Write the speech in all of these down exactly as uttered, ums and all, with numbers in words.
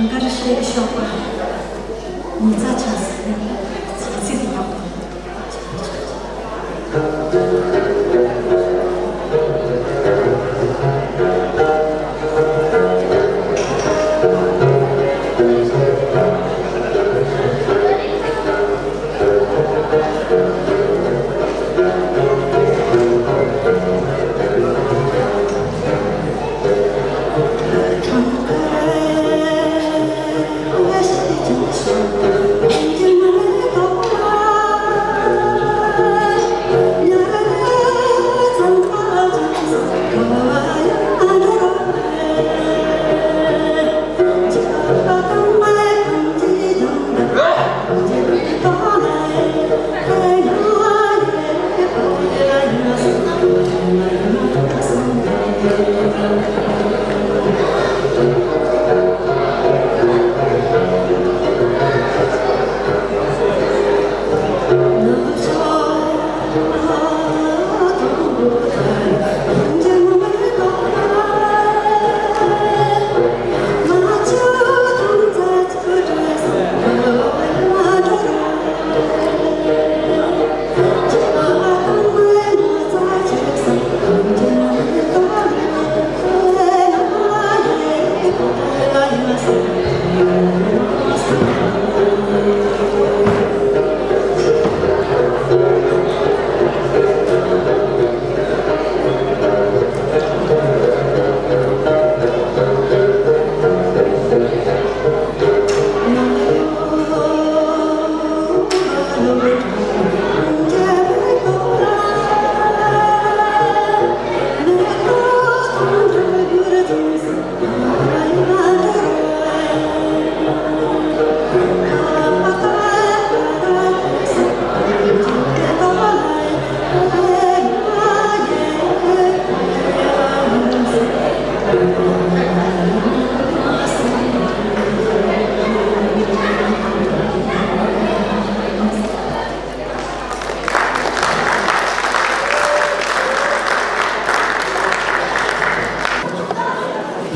གར་ཤེས་ཤོག་པ། ཉི་ཚ་ཆ་ཟེར་ནས་ཚིག་ཚིག་ཡག་པོ།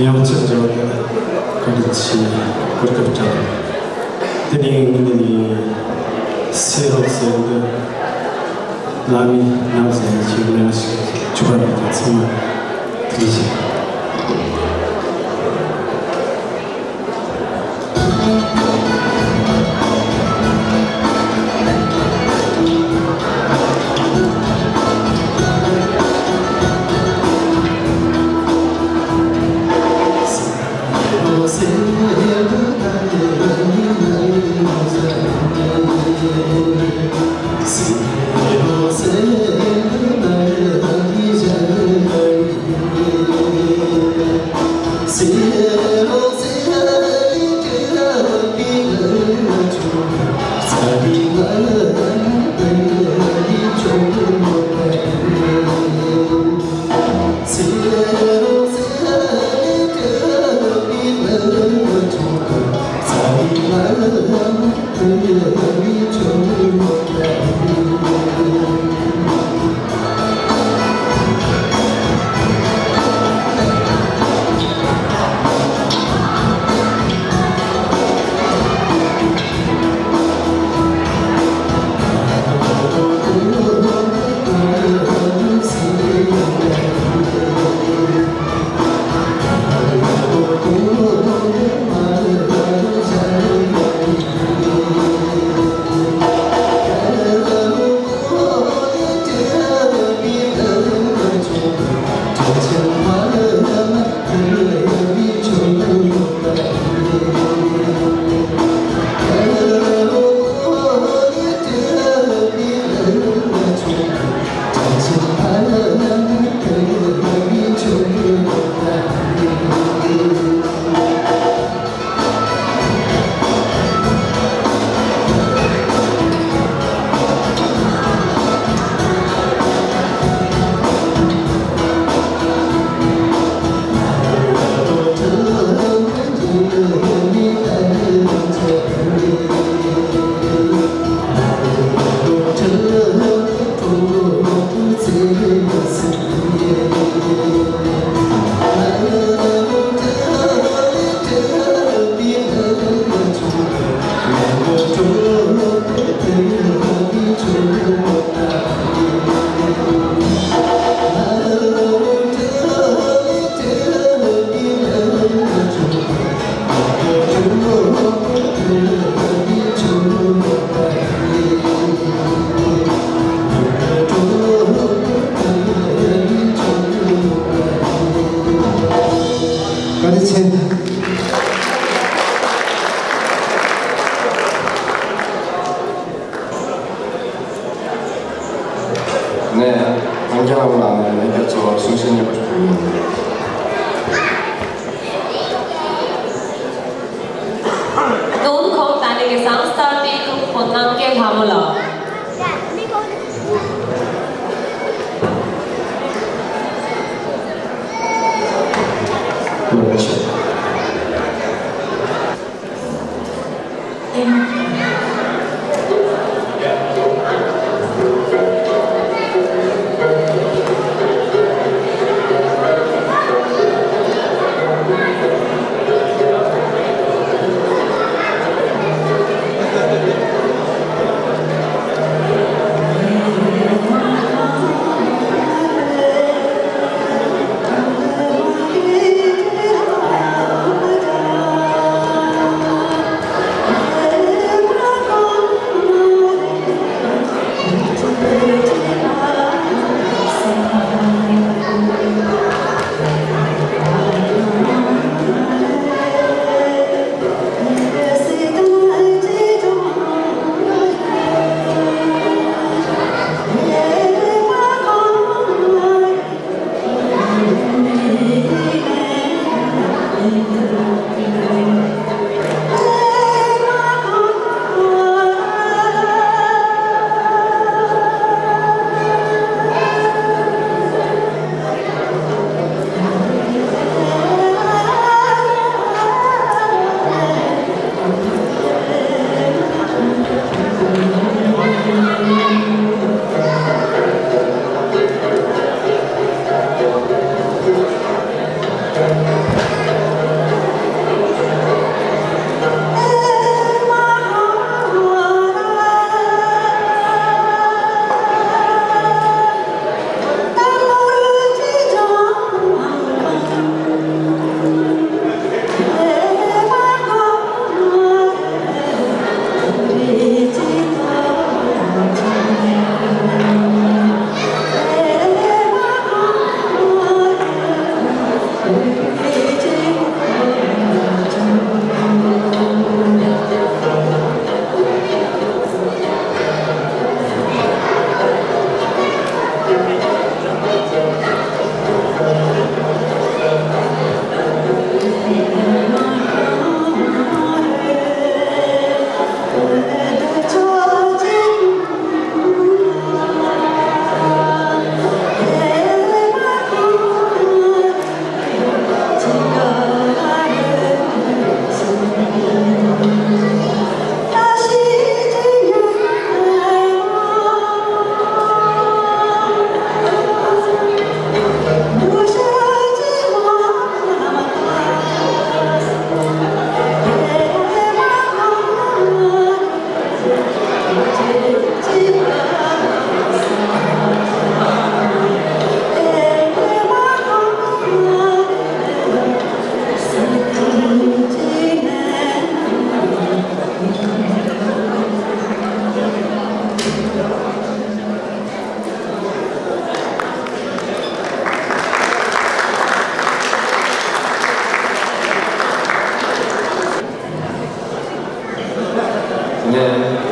ཡང་བསྐྱར་འབྲེལ་བ་དང་བཀའ་དྲིན་ཆེ། གོ་སྐབས་བསྐྲུན། དེ་ནས་ངས་ནི་སེ་རོགས་ཟེར་འདི་བླ་མའི་ནང་ཟེར་ནས་ཞིག་ལེན་ཞིག་ཆུ་བར་དང་ཚང་མ་ཐུགས་རྗེ་ཆེ། ལེ་ཚན། ནས་སངས་རྒྱས་ལྷ་མོ་ལགས་ནས་ལས་ཀ་གཙོ་བོ་གསུང་བཤད་སྙན་པོ་ཞིག་གནང་ཡོད། དོན་ཁོང་ད་ནི་གི་སང་སྟར་ཏེ་ཐུག་ཁོང་ནང་གི་ལྷ་མོ་ལགས། ནས་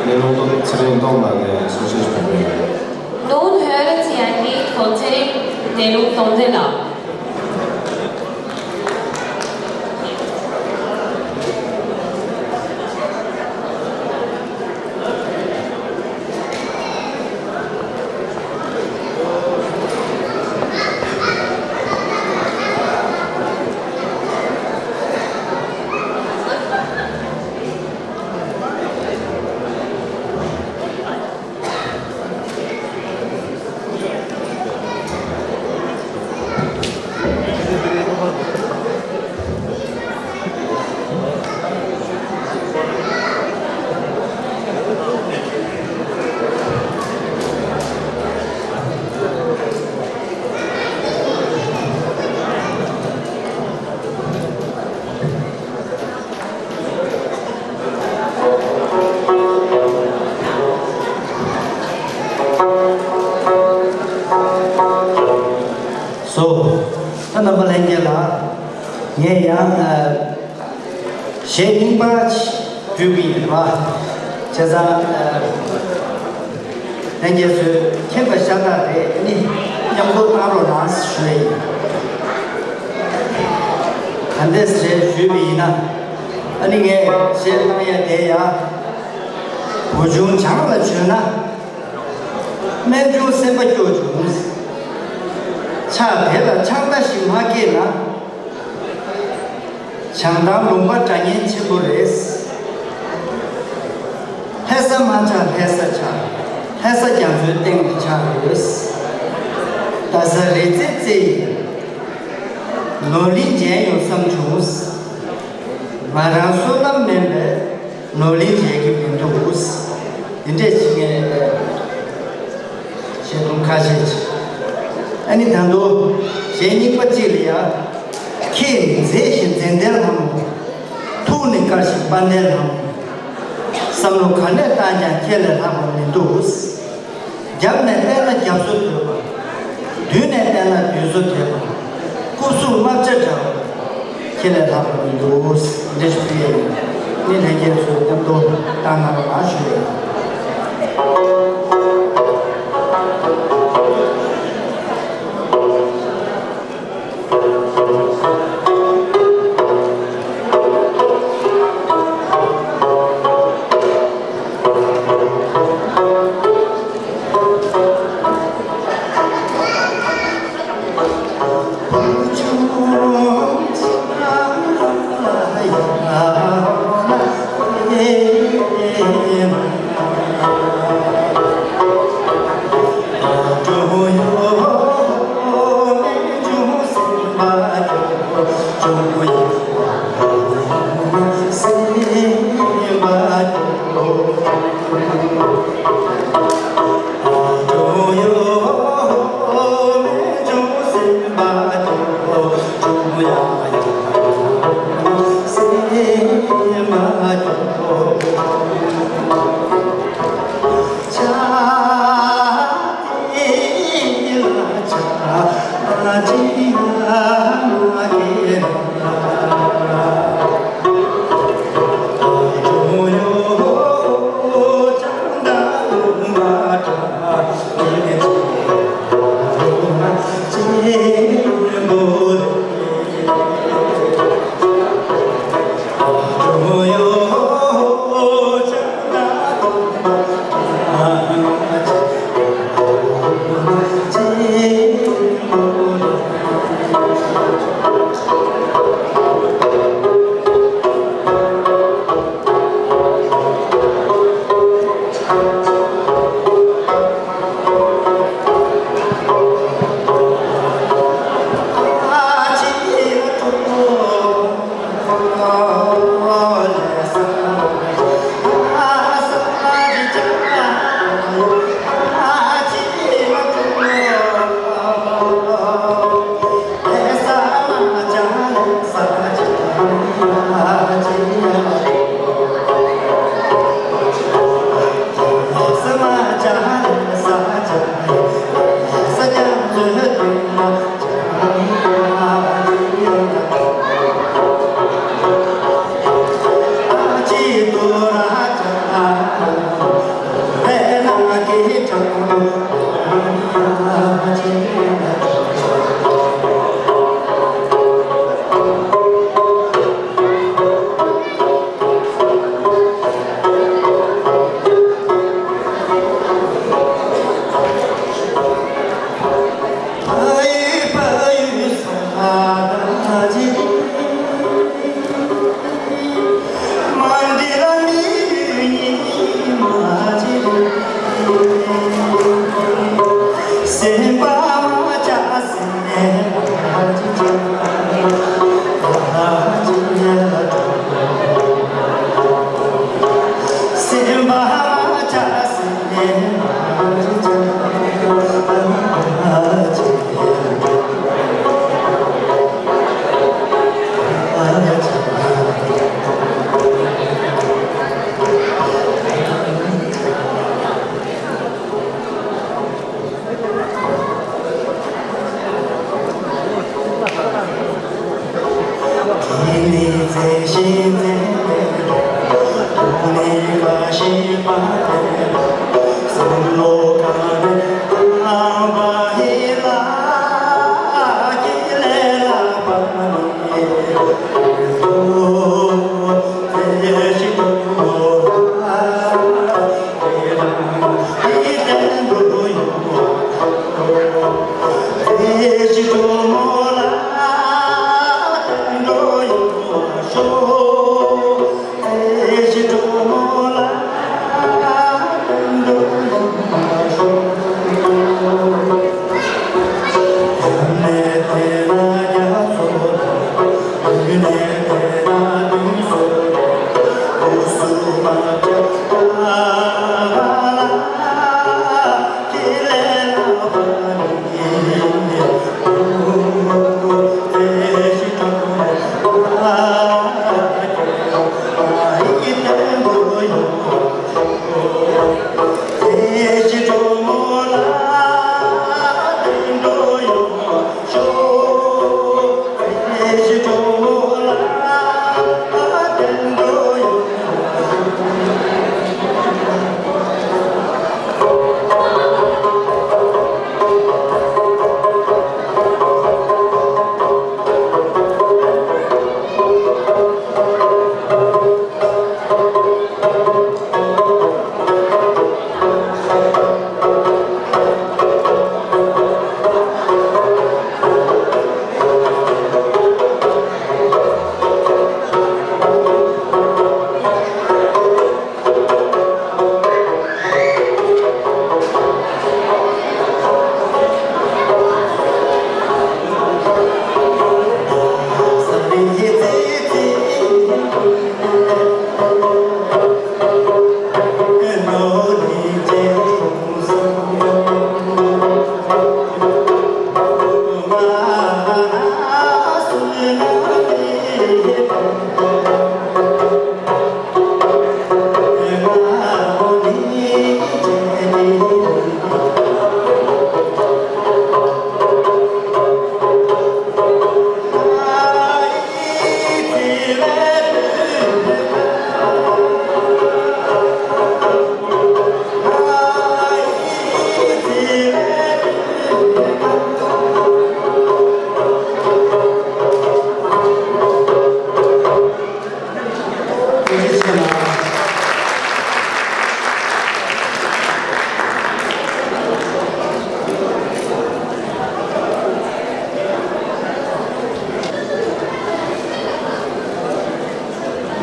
ལས་རུང་སྟོང་ཚེ་རིང་སྟོང་ལགས་ནས་གསུང་བཤད་ཞུ་གི་ཡོད། དོན་ཧོས་ཚེ་ཡན་གྱི་ཐོན་ཚེ་རིང་ལས་རུང་སྟོང་ཚེ་ལགས། སོ། ད་རྣམ་པ་ལྷན་རྒྱས་ལ། ངས་ཡང་ཨ་གཞས་རྙིང་པ་ཞིག་བསྒྱུར་གྱི་ཡིན་པ། བྱས་ཙང་ཨ་ལྷན་རྒྱས་ཚོས་མཁྱེན་པ་ཤ་སྟག་རེད། ཨ་ནི་མཉམ་པོ་བཏང་རོགས་གནང་ཞུ་ཡ་ཡིན། ག་འདྲས་རེད་ཞུས་པ་ཡིན་ན། ཨ་ནི་ངས་གཞས་བཏང་ཡ་དེ་ཡ། བུ་ཆུང་བྱང་ལ་བྱོན་ན། སྨན་ཆུང་སེམས་པ་སྐྱོ་བྱུང་། ཕྱག་དེ་ལ་ཕྱག་མདའ་ཞིག་མ་བསྐྱེད་ན། བྱང་ཐང་ལུང་པ་དགྲ་གཉེན་ཆེན་པོ་རེད། ལྷ་ས་མ་ཆགས་ལྷ་ས་ཆགས། ལྷ་ས་རྒྱ་མཚོའི་སྟེང་ལ་ཆགས་ཡོད། རྡ་ས་རི་རྩེ་རྩེ་ཡི། ནོར་གླིང་མཇལ་ཡོང་བསམ་བྱུང་། ང་རང་བསོད་ནམས་དམན་པས། ནོར་གླིང་མཇལ་གྱི་མི་འདུག་འདི་འདྲས་ཞིག་ངས་བཤད་དུས་ཁ་ཤས་ཤིག་ཨ་ནི་ད་དུང་གཞས་རྙིང་པ་གཅིག་ལ་ཡ། ཁྱེད་ནི་མཛེས་ཤིང་མཛེས་ལྡན་ལྷ་མོ། ཐུགས་ནི་དཀར་ཞིང་དཔལ་ལྡན་ལྷ་མོ། བསམ་བློ་ག་ནས་བཏང་ཀྱང་ཁྱེད་ལས་ལྷག་པ་མི་འདུག་རྒྱབ་ནས་བལྟས་ན་རྒྱབ་བཟོ་དོད་པ། མདུན་ནས་བལྟས་ན་མདུན་བཟོ་དོད་པ། སྐུ་གཟུགས་རྨ་བྱ་འདྲ་བ། ཁྱེད་ལས་ལྷག་པ་མི་འདུག་འདི་ཞུ་ཡས་ཡིན། ནི་ལྷན་རྒྱས་ཚོས་མཉམ་དུ་བཏང་གནང་རོགས་གནང་ཞུ་ཡས་ཡིན།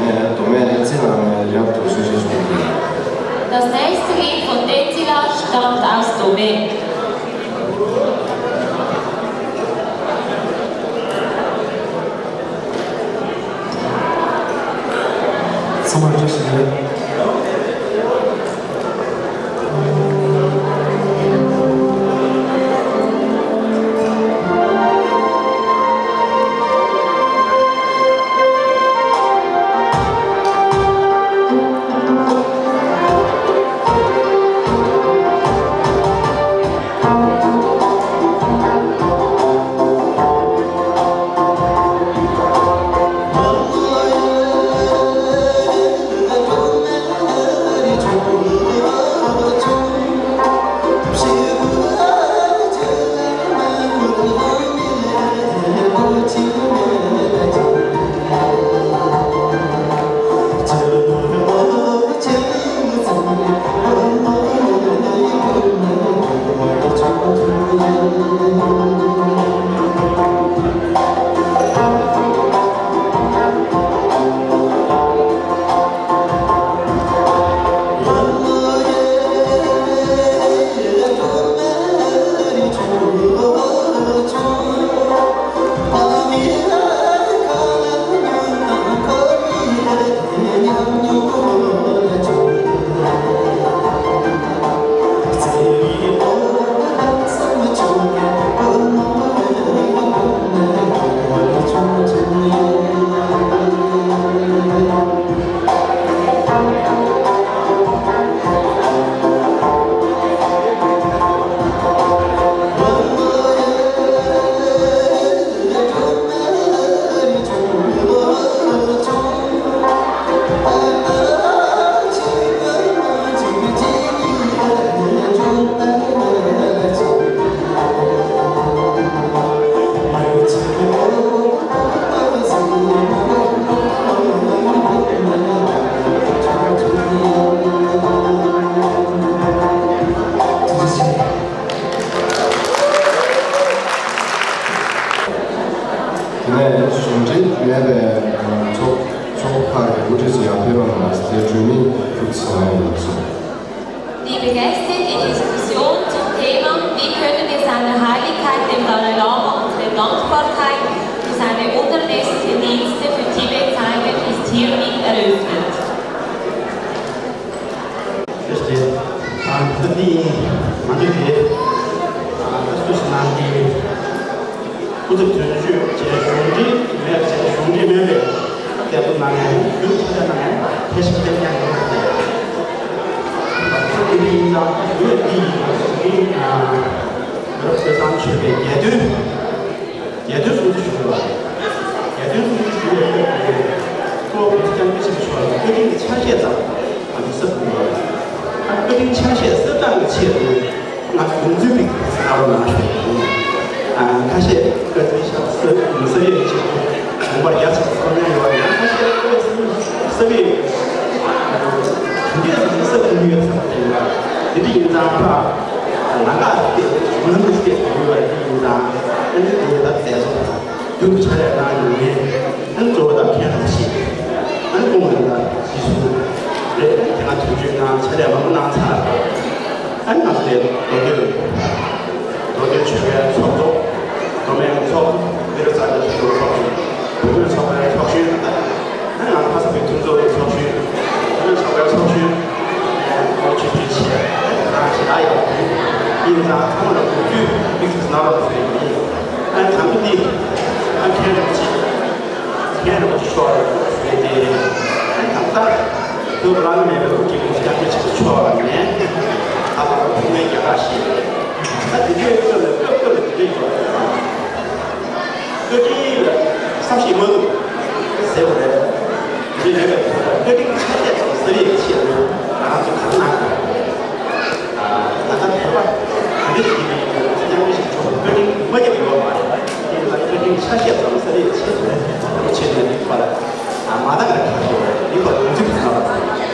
མདོ་སྨད་ལྷ་རྩེ་ནང་ནས་རྒྱབ་ཏུ་གསུང་བཤད་ཞུ་གི་ཡིན། Das nächste Lied von Tenzila stammt aus Dome. ཚང་མ་བཀྲ་ཤིས་བདེ་ལེགས། དེ་ནས་གཞུང་འབྲེལ་མེད་པའི་ཚོགས་ཚོགས་ཁག་གི་འགོ་ཁྲིད་ཚོ་ཡང་ཕེབས་རོགས་གནང་ཟེར་བརྗོད་མི་ཁུལ་ཚོ་ཡང་ཡིན་སོང་། Die Begeisterten Diskussion zum Thema, wie können wir seiner Heiligkeit, dem Dalai Lama, unsere Dankbarkeit für seine unermesslichen Dienste für Tibet zeigen, ist hiermit eröffnet. Verstehe. Ah, das ist die, man sieht die, ah, das ist die, སྐུ་ཚབ་དོན་གཅོད་བཅས་གཞུང་འབྲེལ་མེད་བྱས་གཞུང་འབྲེལ་མེད་པའི་བསྐྱར་དུ་གནང་ནས་རྒྱུན་ཆ་ཆ་གནང་ནས་ཕལ་ཆེར་བསྟན་ཀྱང་ཡོད་པ་རེད། ད་དེ་ཡིན་ཙང་ཡོད་འདི་ཡིན་ན་ཟེར་གྱི་ཡིན། ཨ། བོད་རབ་ཆོས་ཚང་ཆོས་པའི་རྒྱལ་དོན། རྒྱལ་དོན་སྲུང་བརྩི་ཞུ་དགོས་པ་རེད། རྒྱལ་དོན་སྲུང་བརྩི་ཞུ་བའི་སྐབས་དེ་གཙོ་བོ་བོད་རྒྱལ་བསྟན་པའི་ཆེད་དུ་ཞུ་བ་རེད། བཀའ་དྲིན་གྱི་ཆ་ཤས་ཙམ་ཨ་ནི་གསབ་དགོས་པ་རེད། ཨ་བཀའ་དྲིན་ཆ་ཤས་གསབ་སྟངས་ཀྱི་ཆེད་དུ། ང་ཚོ་ཡོངས་འཛིན་པའི་གནང་རོགས་གནང་ཞུ་ཡིན། ཨ་ཁ་ཤས་བཀའ་དྲིན་ཆེ་ས་ས་རེད་ཅེས་དགོངས་པ་རྒྱ་ཆེ་ཐོག་ནས་ཡོད། ཡང་ཁ་ཤས་ས་རེད་དེ་འདྲས་ས་ས་ཡོད་ས་ཡོད་ཡོད་ས་ཡོད་ཡོད། དེ་འདྲ་ཡིན་ཙང་ཕ་ལ་ཀ་སྟེ་ང་ཚོ་སྟེ་ཡོད་པ་དེ་ཡིན་ཙང་ཨ་ནི་དེ་ད་བཙལ་ཚོ་རྒྱུན་དུ་ཕྱག་ལས་གནང་ཡོད་ངེས། ཨ་ནི་གཙོ་བོ་ད་མཁན་རིན་པོ་ཆེ། ཨ་ནི་སྐུ་ངོ་ཡིན་ད་རྗེས་སུ་རེད། ཨ་ནི་དེ་སྔ་དུས་ཆོས་ནང་ཕྱག་ལས་མང་པོ་གནང་ཚར། ཨ་ནི་ང་ཚོ་དེ་མདོ་སྟོད་མདོ་སྟོད་ཆོས་པའི་ཚོགས་གཙོ་མདོ་སྨད་ཚོགས་མི་རབས་གསར་པའི་ཚོགས་གཙོ་བོད་ཚོགས་པའི་ཚོགས་གཞོན། ཨ་ནི་ང་ཚོ་ཁ་སང་བོད་མཐུན་ཚོགས་པའི་ཚོགས་གཞོན། བོད་ཚོགས་པའི་ཚོགས་གཞོན་ཨ་ནི་ཚོགས་གཙོ་ཆེ་ཆེ་ཨ་ནི་ད་ཞེ་དྲག་ཡོད་པ་ཡིན་ཙང་ཚང་མ་ལ་གུས་བཀུར་དམིགས་སུ་གནང་རོགས་ཟེར་ཡིན། ཨ་ནི་དང་པོ་འདི་ཨ་མཁན་རིན་པོ་ཆེ། མཁན་རིན་པོ་ཆེ་མཆོག་ལ་ཞུ་ཡས་དེ། ད་ལྟ་བོད་བླ་ན་མེད་པའི་སྐུ་སྐྱེ་མི་སྐྱབས་རྗེ་ཆེན་པོ་མཆོག་ནས་ད་ལྟ་བོད་མིའི་རྒྱལ་ཁབ་ཞིག་ད་དེ་འདྲའི་སྐབས་ལ་སྐབས་སྐབས་ལ་དེ་འདྲ་ཡོད་པ་རེད། བཀའ་དྲིན་ལ་བསམ་ཤེས་མ་ཐུབ་ཟེར་བ་རེད། དེ་འདྲ་ཡོད་པའི་བཀའ་དྲིན་ཆ་ཤས་ཙམ་གསབ་ཡས་ཆེད་དུ་ང་རང་ཚོ་ག་རེ་གནང་དགོས། ད་ལྟ་བོད་པ་ག་འདྲ་ཞིག་ཡིན་ན་ཡང་སྐྱབས་མགོན་ཆེན་པོ་མཆོག་བཀའ་དྲིན་མ་ཁྱབ་ཡོད་མ་རེད། དེ་ལ་བཀའ་དྲིན་ཆ་ཤས་ཙམ་གསབ་ཡས་ཆེད་དུ་ཆེད་དུ་ཡིན་པ་ལ་མ་དག་པའི་ཁ་ཤས་ཡིན་པ་ཡོངས་འཛིན་དུ་སྣང་བ།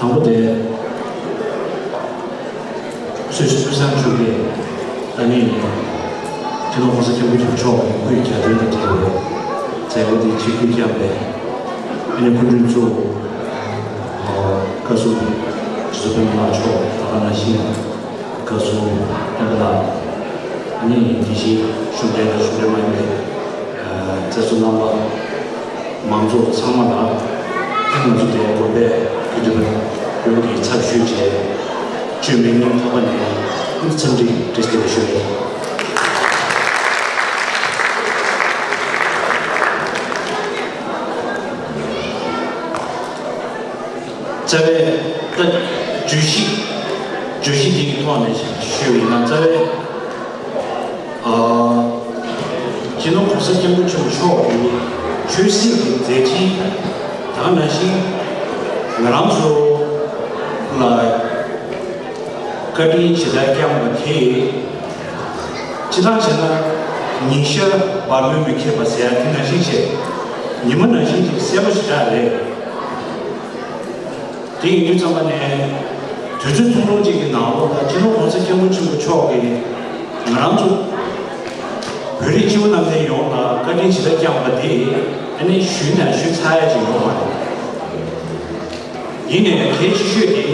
དང་པོ་དེ། སུད་སི་ཀྲུའུ་ཧྲན་ཆོས་དགེ་ཨ་ནི་སྤྱི་ནོར་༸གོང་ས་༸སྐྱབས་མགོན་ཆེན་པོ་མཆོག་གི་སྐུའི་གྱ་སྟོན་དང་འབྲེལ་བའི་མཛད་སྒོ་དེ་ཆིབས་བསྒྱུར་བསྐྱངས་པའི་ཨ་ནི་སྐུ་མགྲོན་གཙོ་བོ་བཀའ་ཟུར་རྗེ་བཙུན་སྤེན་པ་ལགས་མཆོག་དང་ནང་བཞིན་བཀའ་ཟུར་སྤེན་པ་ལགས། ཨ་ནི་དེ་བཞིན་བཞུགས་གྲལ་དང་བཞུགས་གྲལ་མ་ཡིན་པའི་མཛད་གཙོ་རྣམ་པ། མང་ཚོགས་ཚང་མ་ལ་ང་ཚོ་དེ་དགོན་པའི་དགེ་འདུན་པ་ཡོངས་ཀྱི་ཚབ་ཞུས་བྱས་བཅོས་མིན་ནས་འཕགས་པ་ནས་འཚམས་འདྲི་བཀྲ་ཤིས་བདེ་ལེགས་ཞུ་ཡ་ཡིན། རྩ་བའི་ད་བརྗོད་གཞི་བརྗོད་གཞི་འདི་གི་ཐོག་ནས་ཞུས་པ་ཡིན་ན། རྩ་བའི་ཨ། སྤྱི་ནོར་༸གོང་ས་༸སྐྱབས་མགོན་ཆེན་པོ་མཆོག་གི་ཆོས་སྲིད་ཀྱི་མཛད་འཕྲིན་དང་ནང་བཞིན་ང་རང་ཚོ་ལ་བཀའ་དྲིན་ཇི་ལྟར་བསྐྱངས་པ་དེ། སྤྱིར་བཏང་བྱས་ན་ཉིན་ཞག་བར་མོས་མི་ཁེགས་པ་ཟེར་ཡ་དེ་ནང་བཞིན་བྱས། ཉི་མ་ནང་བཞིན་གྱི་གསལ་པོ་ཞེ་དྲག་རེད། དེ་ཡིན་དུས་ཙམ་པ་ནས་དུས་ཚོད་ཐུང་ཐུང་ཅིག་གི་ནང་ལོགས་ལ་སྤྱི་ནོར་༸གོང་ས་༸སྐྱབས་མགོན་ཆེན་པོ་མཆོག་གིས་ང་རང་ཚོ་བོད་རིགས་སྤྱི་བོ་གནམ་བསྟན་ཡོངས་ལ་བཀའ་དྲིན་ཇི་ལྟར་བསྐྱངས་པ་དེ་ཨ་ནི་ཞུས་ན་ཞུས་ཚར་ཡ་ཅིག་ཡོད་མ་རེད། ཡིན་ནའི་གལ་ཆེ་ཤོས་དེ་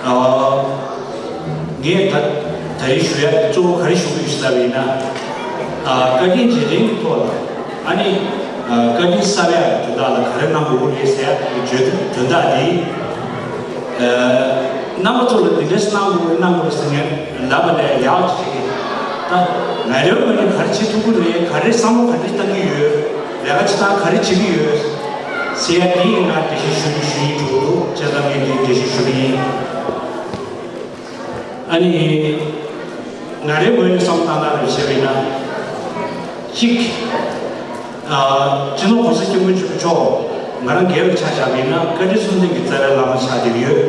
ཨ། ངས་ད་ད་རེས་ཞུ་ཡ་གཙོ་བོ་ག་རེ་ཞུ་གི་ཡོད་ཟེར་ལབ་ཡིན་ན། ཨ། བཀའ་དྲིན་རྗེས་དྲན་གྱི་ཐོག་ལ་ཨ་ནི་ཨ། བཀའ་དྲིན་གསབ་ཡ་གི་དོན་དག་ལ་ག་རེ་གནང་དགོས་ཀྱི་རེད་ཟེར་ཡ་གི་བརྗོད་དོན་དག་འདི། ཨ། རྣམ་པ་ཚོ་ལ་འདི་འདྲས་གནང་དགོས་ཀྱི་གནང་དགོས་ཟེར་ངས་ལབ་པ་ལས་ཡག་ཅིག་བྱེད་ཀྱི། ད་ང་རའི་ངོས་ནས་ག་རེ་བྱེད་ཐུབ་ཀྱི་རེད། ག་རེ་བསམ་བློ་ག་འདྲས་བཏང་གི་ཡོད། ལས་ཀ་བྱེད་སྟངས་ག་རེ་བྱེད་ཀྱི་ཡོད་ཟེར་ཡ་འདི་ཡིན་ན་འགྲེལ་བཤད་ཞུ་ཞུ་ཡིན་འགྲོ་འདུག་བྱས་ཙང་ངས་འདི་འགྲེལ་བཤད་ཞུ་གི་ཡིན། ཨ་ནི། ང་རའི་ངོས་ནས་བསམ་བློ་བཏང་སྟངས་རེ་བྱས་པ་ཡིན་ན། གཅིག་ཨ། སྤྱི་ནོར་༸གོང་ས་༸སྐྱབས་མགོན་ཆེན་པོ་མཆོག་ང་རང་སྒེར་ལ་ཆ་བཞག་པ་ཡིན་ན་བཀའ་དྲིན་གསུམ་ལྡན་གྱི་རྩ་བའི་བླ་མ་ཆགས་བསྡད་ཀྱི་ཡོད།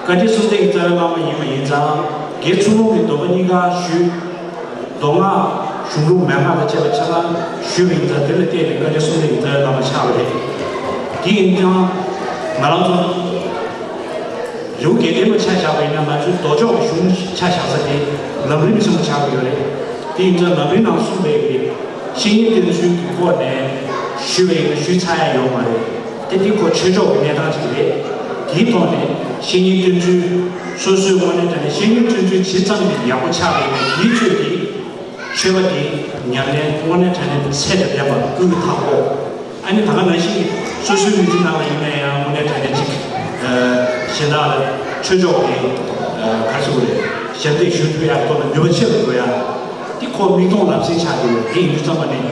བཀའ་དྲིན་གསུམ་ལྡན་གྱི་རྩ་བའི་བླ་མ་ཡིན་པ་ཡིན་ཙང་། དགེ་ཚུལ་སློང་གི་སྡོམ་པ་གཉིས་ཀ་ཞུས། མདོ་སྔགས་གཞུང་ལུགས་མན་ངག་དང་བཅས་པ་ཆ་ཚང་ཞུས་པ་ཡིན་ཙང་། དེ་ལ་བརྟེན་ནས་བཀའ་དྲིན་གསུམ་ལྡན་གྱི་རྩ་བའི་བླ་མ་ཆགས་པ་རེད། དེ་ཡིན་ཙང་ང་རང་ཚོ་རི་བོ་དགེ་ལྡན་པ་ཆ་བཞག་པ་ཡིན་ན། ང་ཚོའི་མདོ་ཕྱོགས་ཀྱི་གཞུང་ཆ་བཞག་ས་དེ་ལམ་རིམ་ཆེན་པོ་ཆགས་ཀྱི་ཡོད་རེད། དེ་ཡིན་ཙང་ལམ་རིམ་ནང་གསུངས་པའི་གི་བཤེས་གཉེན་བསྟེན་ཚུལ་གྱི་སྐོར་ནས་ཞུས་པ་ཡིན་ན་ཞུས་ཚར་ཡ་ཡོད་མ་རེད། དེ་འདི་ཁོ་ཆོས་ཕྱོགས་ཀྱི་གནས་སྟངས་ཅིག་རེད། དེའི་ཐོག་ནས་བཤེས་གཉེན་བསྟེན་ཚུལ་སོ་སོའི་དངོས་གནས་དྲང་གནས་བཤེས་གཉེན་བསྟེན་ཚུལ་ཇི་ཙམ་གྱིས་ཡག་པོ་ཆགས་པ་ཡིན་ན། དེའི་ཚོད་ཀྱིས་ཆོས་པ་དེ་ཉམས་ལེན་དངོས་གནས་དྲང་གནས་ཚད་དང་ལྡན་པ་ཀུན་གྱིས་ཧ་གོ། ཨ་ནི་ད་ག་ནང་བཞིན་གྱི་སོ་སོའི་མི་ཚེ་ནང་ལ་ཡིན་ན་ཡང་དངོས་གནས་དྲང་གནས་ཅིག་ཨ། གཞན་དག་ལ་ཆོས་ཕྱོགས་ཀྱི་ཨ། ག་རེ་ཟེར་དགོས་རེད། ཞབས་འདེགས་ཞུ་ཐུབ་ཡག་ཐོག་ལ་ནུས་པ་ཆེ་རུ་འགྲོ་ཡ། འདི་ཁོ་མིག་མཐོང་ལག་ཟིན་ཆགས་ཀྱི་ཡོད། དེ་ཡིན་དུས་ཙམ་པ་ནས་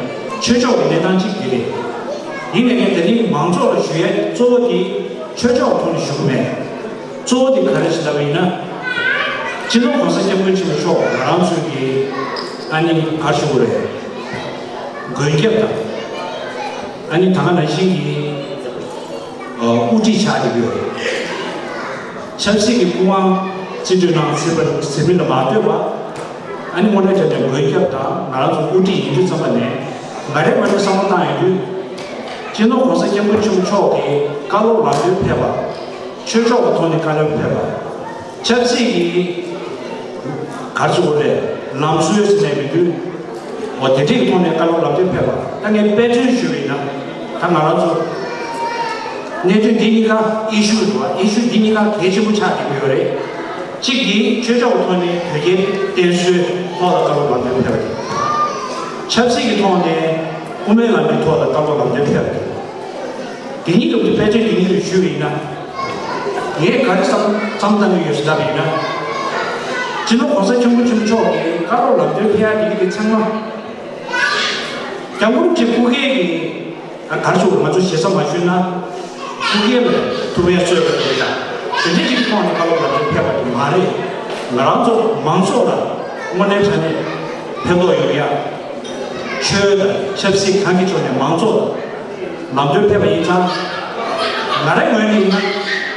ཆོས་ཕྱོགས་ཀྱི་གནས་སྟངས་གཅིག་དེ་རེད། ཡིན་ནའི་ངས་དེ་རིང་མང་ཚོགས་ལ་ཞུ་ཡ་གཙོ་བོ་དེ་ཆོས་ཕྱོགས་ཐོག་ནས་ཞུ་གི་མེད། གཙོ་བོ་དེ་ག་རེ་ཞིག་ལབ་པ་ཡིན་ན། སྤྱི་ནོར་༸གོང་ས་༸སྐྱབས་མགོན་ཆེན་པོ་མཆོག་ང་རང་ཚོའི་གི་ཨ་ནི་ག་རེ་ཞུ་དགོས་རེད། མགོན་སྐྱབས་དང་། ཨ་ནི་ད་ག་ནང་བཞིན་གྱི་ཨ། དབུ་ཁྲིད་ཆགས་ཀྱི་ཡོད་རེད། ཆབ་སྲིད་ཀྱི་སྐུ་དབང་རྩིས་སྤྲོད་གནང་ཟིན་པ་ཟིན་པ་ལ་མ་ལྟོས་པ། ཨ་ནི་དངོས་གནས་དྲང་གནས་མགོན་སྐྱབས་དང་ང་རང་ཚོ་དབུ་ཁྲིད་ཡིན་དུས་ཙམ་པ་ནས། ང་རའི་ངོས་ནས་བསམ་བློ་བཏང་ཡོང་དུས། སྤྱི་ནོར་༸གོང་ས་༸སྐྱབས་མགོན་ཆེན་པོ་མཆོག་གིས་བཀའ་སློབ་ལམ་སྟོན་ཕེབས་པ། ཆོས་ཕྱོགས་ཀྱི་ཐོག་ནས་བཀའ་སློབ་ཕེབས་པ། ཆབ་སྲིད་ཀྱི་ག་རེ་ཟེར་དགོས་རེད། ལམ་སྲོལ་ཟེར་ནས་མི་འདུག་འོ་དེ་འདྲའི་ཐོག་ནས་བཀའ་སློབ་ལམ་སྟོན་ཕེབས་པ། ད་ངས་དཔེ་མཚོན་ཞུས་པ་ཡིན་ན། ད་ང་རང་ཚོ་གནད་དོན་འདི་གཉིས་ཀ་ཨི་ཤུ་འདུག་ཨི་ཤུ་འདི་གཉིས་ཀ་གལ་ཆེན་པོ་ཆགས་བསྡད་ཀྱི་ཡོད་རེད། གཅིག་འདི་ཆོས་ཕྱོགས་ཀྱི་ཐོག་ནས་དོལ་རྒྱལ་བསྟེན་གསོལ་ཐོག་ལ་བཀའ་སློབ་ལམ་སྟོན་ཕེབས་པ་རེད། ཆབ་སྲིད་ཀྱི་ཐོག་ནས་དབུ་མའི་ལམ་གྱི་ཐོག་ལ་བཀའ་སློབ་ལམ་སྟོན་ཕེབས་པ་རེད། དེ་གཉིས་ཀྱི་དཔེ་མཚོན་དེ་གཉིས་ལ་ཞུས་པ་ཡིན་ན། ངས་ག་རེ་བསམ་བསམ་བཏང་གི་ཡོད་ཟེར་ལབ་པ་ཡིན་ན། སྤྱི་ནོར་༸གོང་ས་༸སྐྱབས་མགོན་ཆེན་པོ་མཆོག་གིས་བཀའ་སློབ་ལམ་སྟོན་ཕེབས་ཡ་དེ་གི་དེ་ཚང་མ། སྐྱབས་མགོན་རིན་པོ་ཆེ་སྐུ་སྒེར་གྱི་ག་རེ་ཟེར་དགོས། ང་ཚོ་ཞེ་ས་མ་ཞུས་ན། སྐུ་སྒེར་ལ་ཐུགས་ཕན་གསོས་པ་རེད་ད། དེ་འདྲའི་ཅིག་ཐོག་ནས་བཀའ་སློབ་ལམ་སྟོན་ཕེབས་པ་དེ་མ་རེད། ང་རང་ཚོ་མང་ཚོགས་ལ་དངོས་གནས་དྲང་གནས་ཕན་ཐོགས་ཡོང་ཡ། ཆོས་དང་ཆབ་སྲིད་གང་གི་ཕྱོགས་ནས་མང་ཚོགས་ལ་ལམ་སྟོན་ཕེབས་པ་ཡིན་ཙང་། ང་རའི་ངོས་ནས་ཡིན་ན། བཀའ་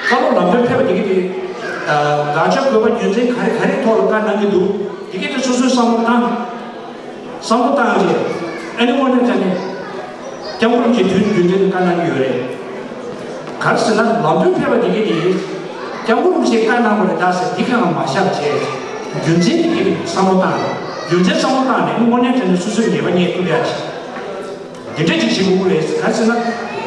སློབ་ལམ་སྟོན་ཕེབས་པ་དེ་གི་དེ། ཨ། དགག་བྱ་དགོས་པ་རྒྱུ་མཚན་ག་རེ་ག་རེ་ཐོག་ལ་བཀའ་གནང་གི་འདུག་དེ་གི་དེ་སོ་སོའི་བསམ་བློ་བཏང་། བསམ་བློ་བཏང་རྗེས་ཨ་ནི་དངོས་གནས་དྲང་གནས་སྐྱབས་མགོན་རིན་པོ་ཆེ་དུས་རྒྱུན་དུ་བཀའ་གནང་གི་ཡོད་རེད། ག་རེ་ཟེར་ན་ལམ་སྟོན་ཕེབས་པ་དེ་གས་དེ་སྐྱབས་མགོན་རིན་པོ་ཆེས་བཀའ་གནང་བ་རེད་ད་ཟེར་འདི་གང་ལ་མ་བཞག་བྱས། རྒྱུ་མཚན་དེ་གས་བསམ་བློ་བཏང་རྒྱུ་མཚན་བསམ་བློ་བཏང་ནས་དངོས་གནས་དྲང་གནས་སོ་སོས་ངེས་པ་རྙེད་ཐུབ་ཡ་ཞིག་འདི་འདྲ་ཅིག་བྱེད་དགོས་ཀྱི་རེད། ག་རེ་ཟེར་ན།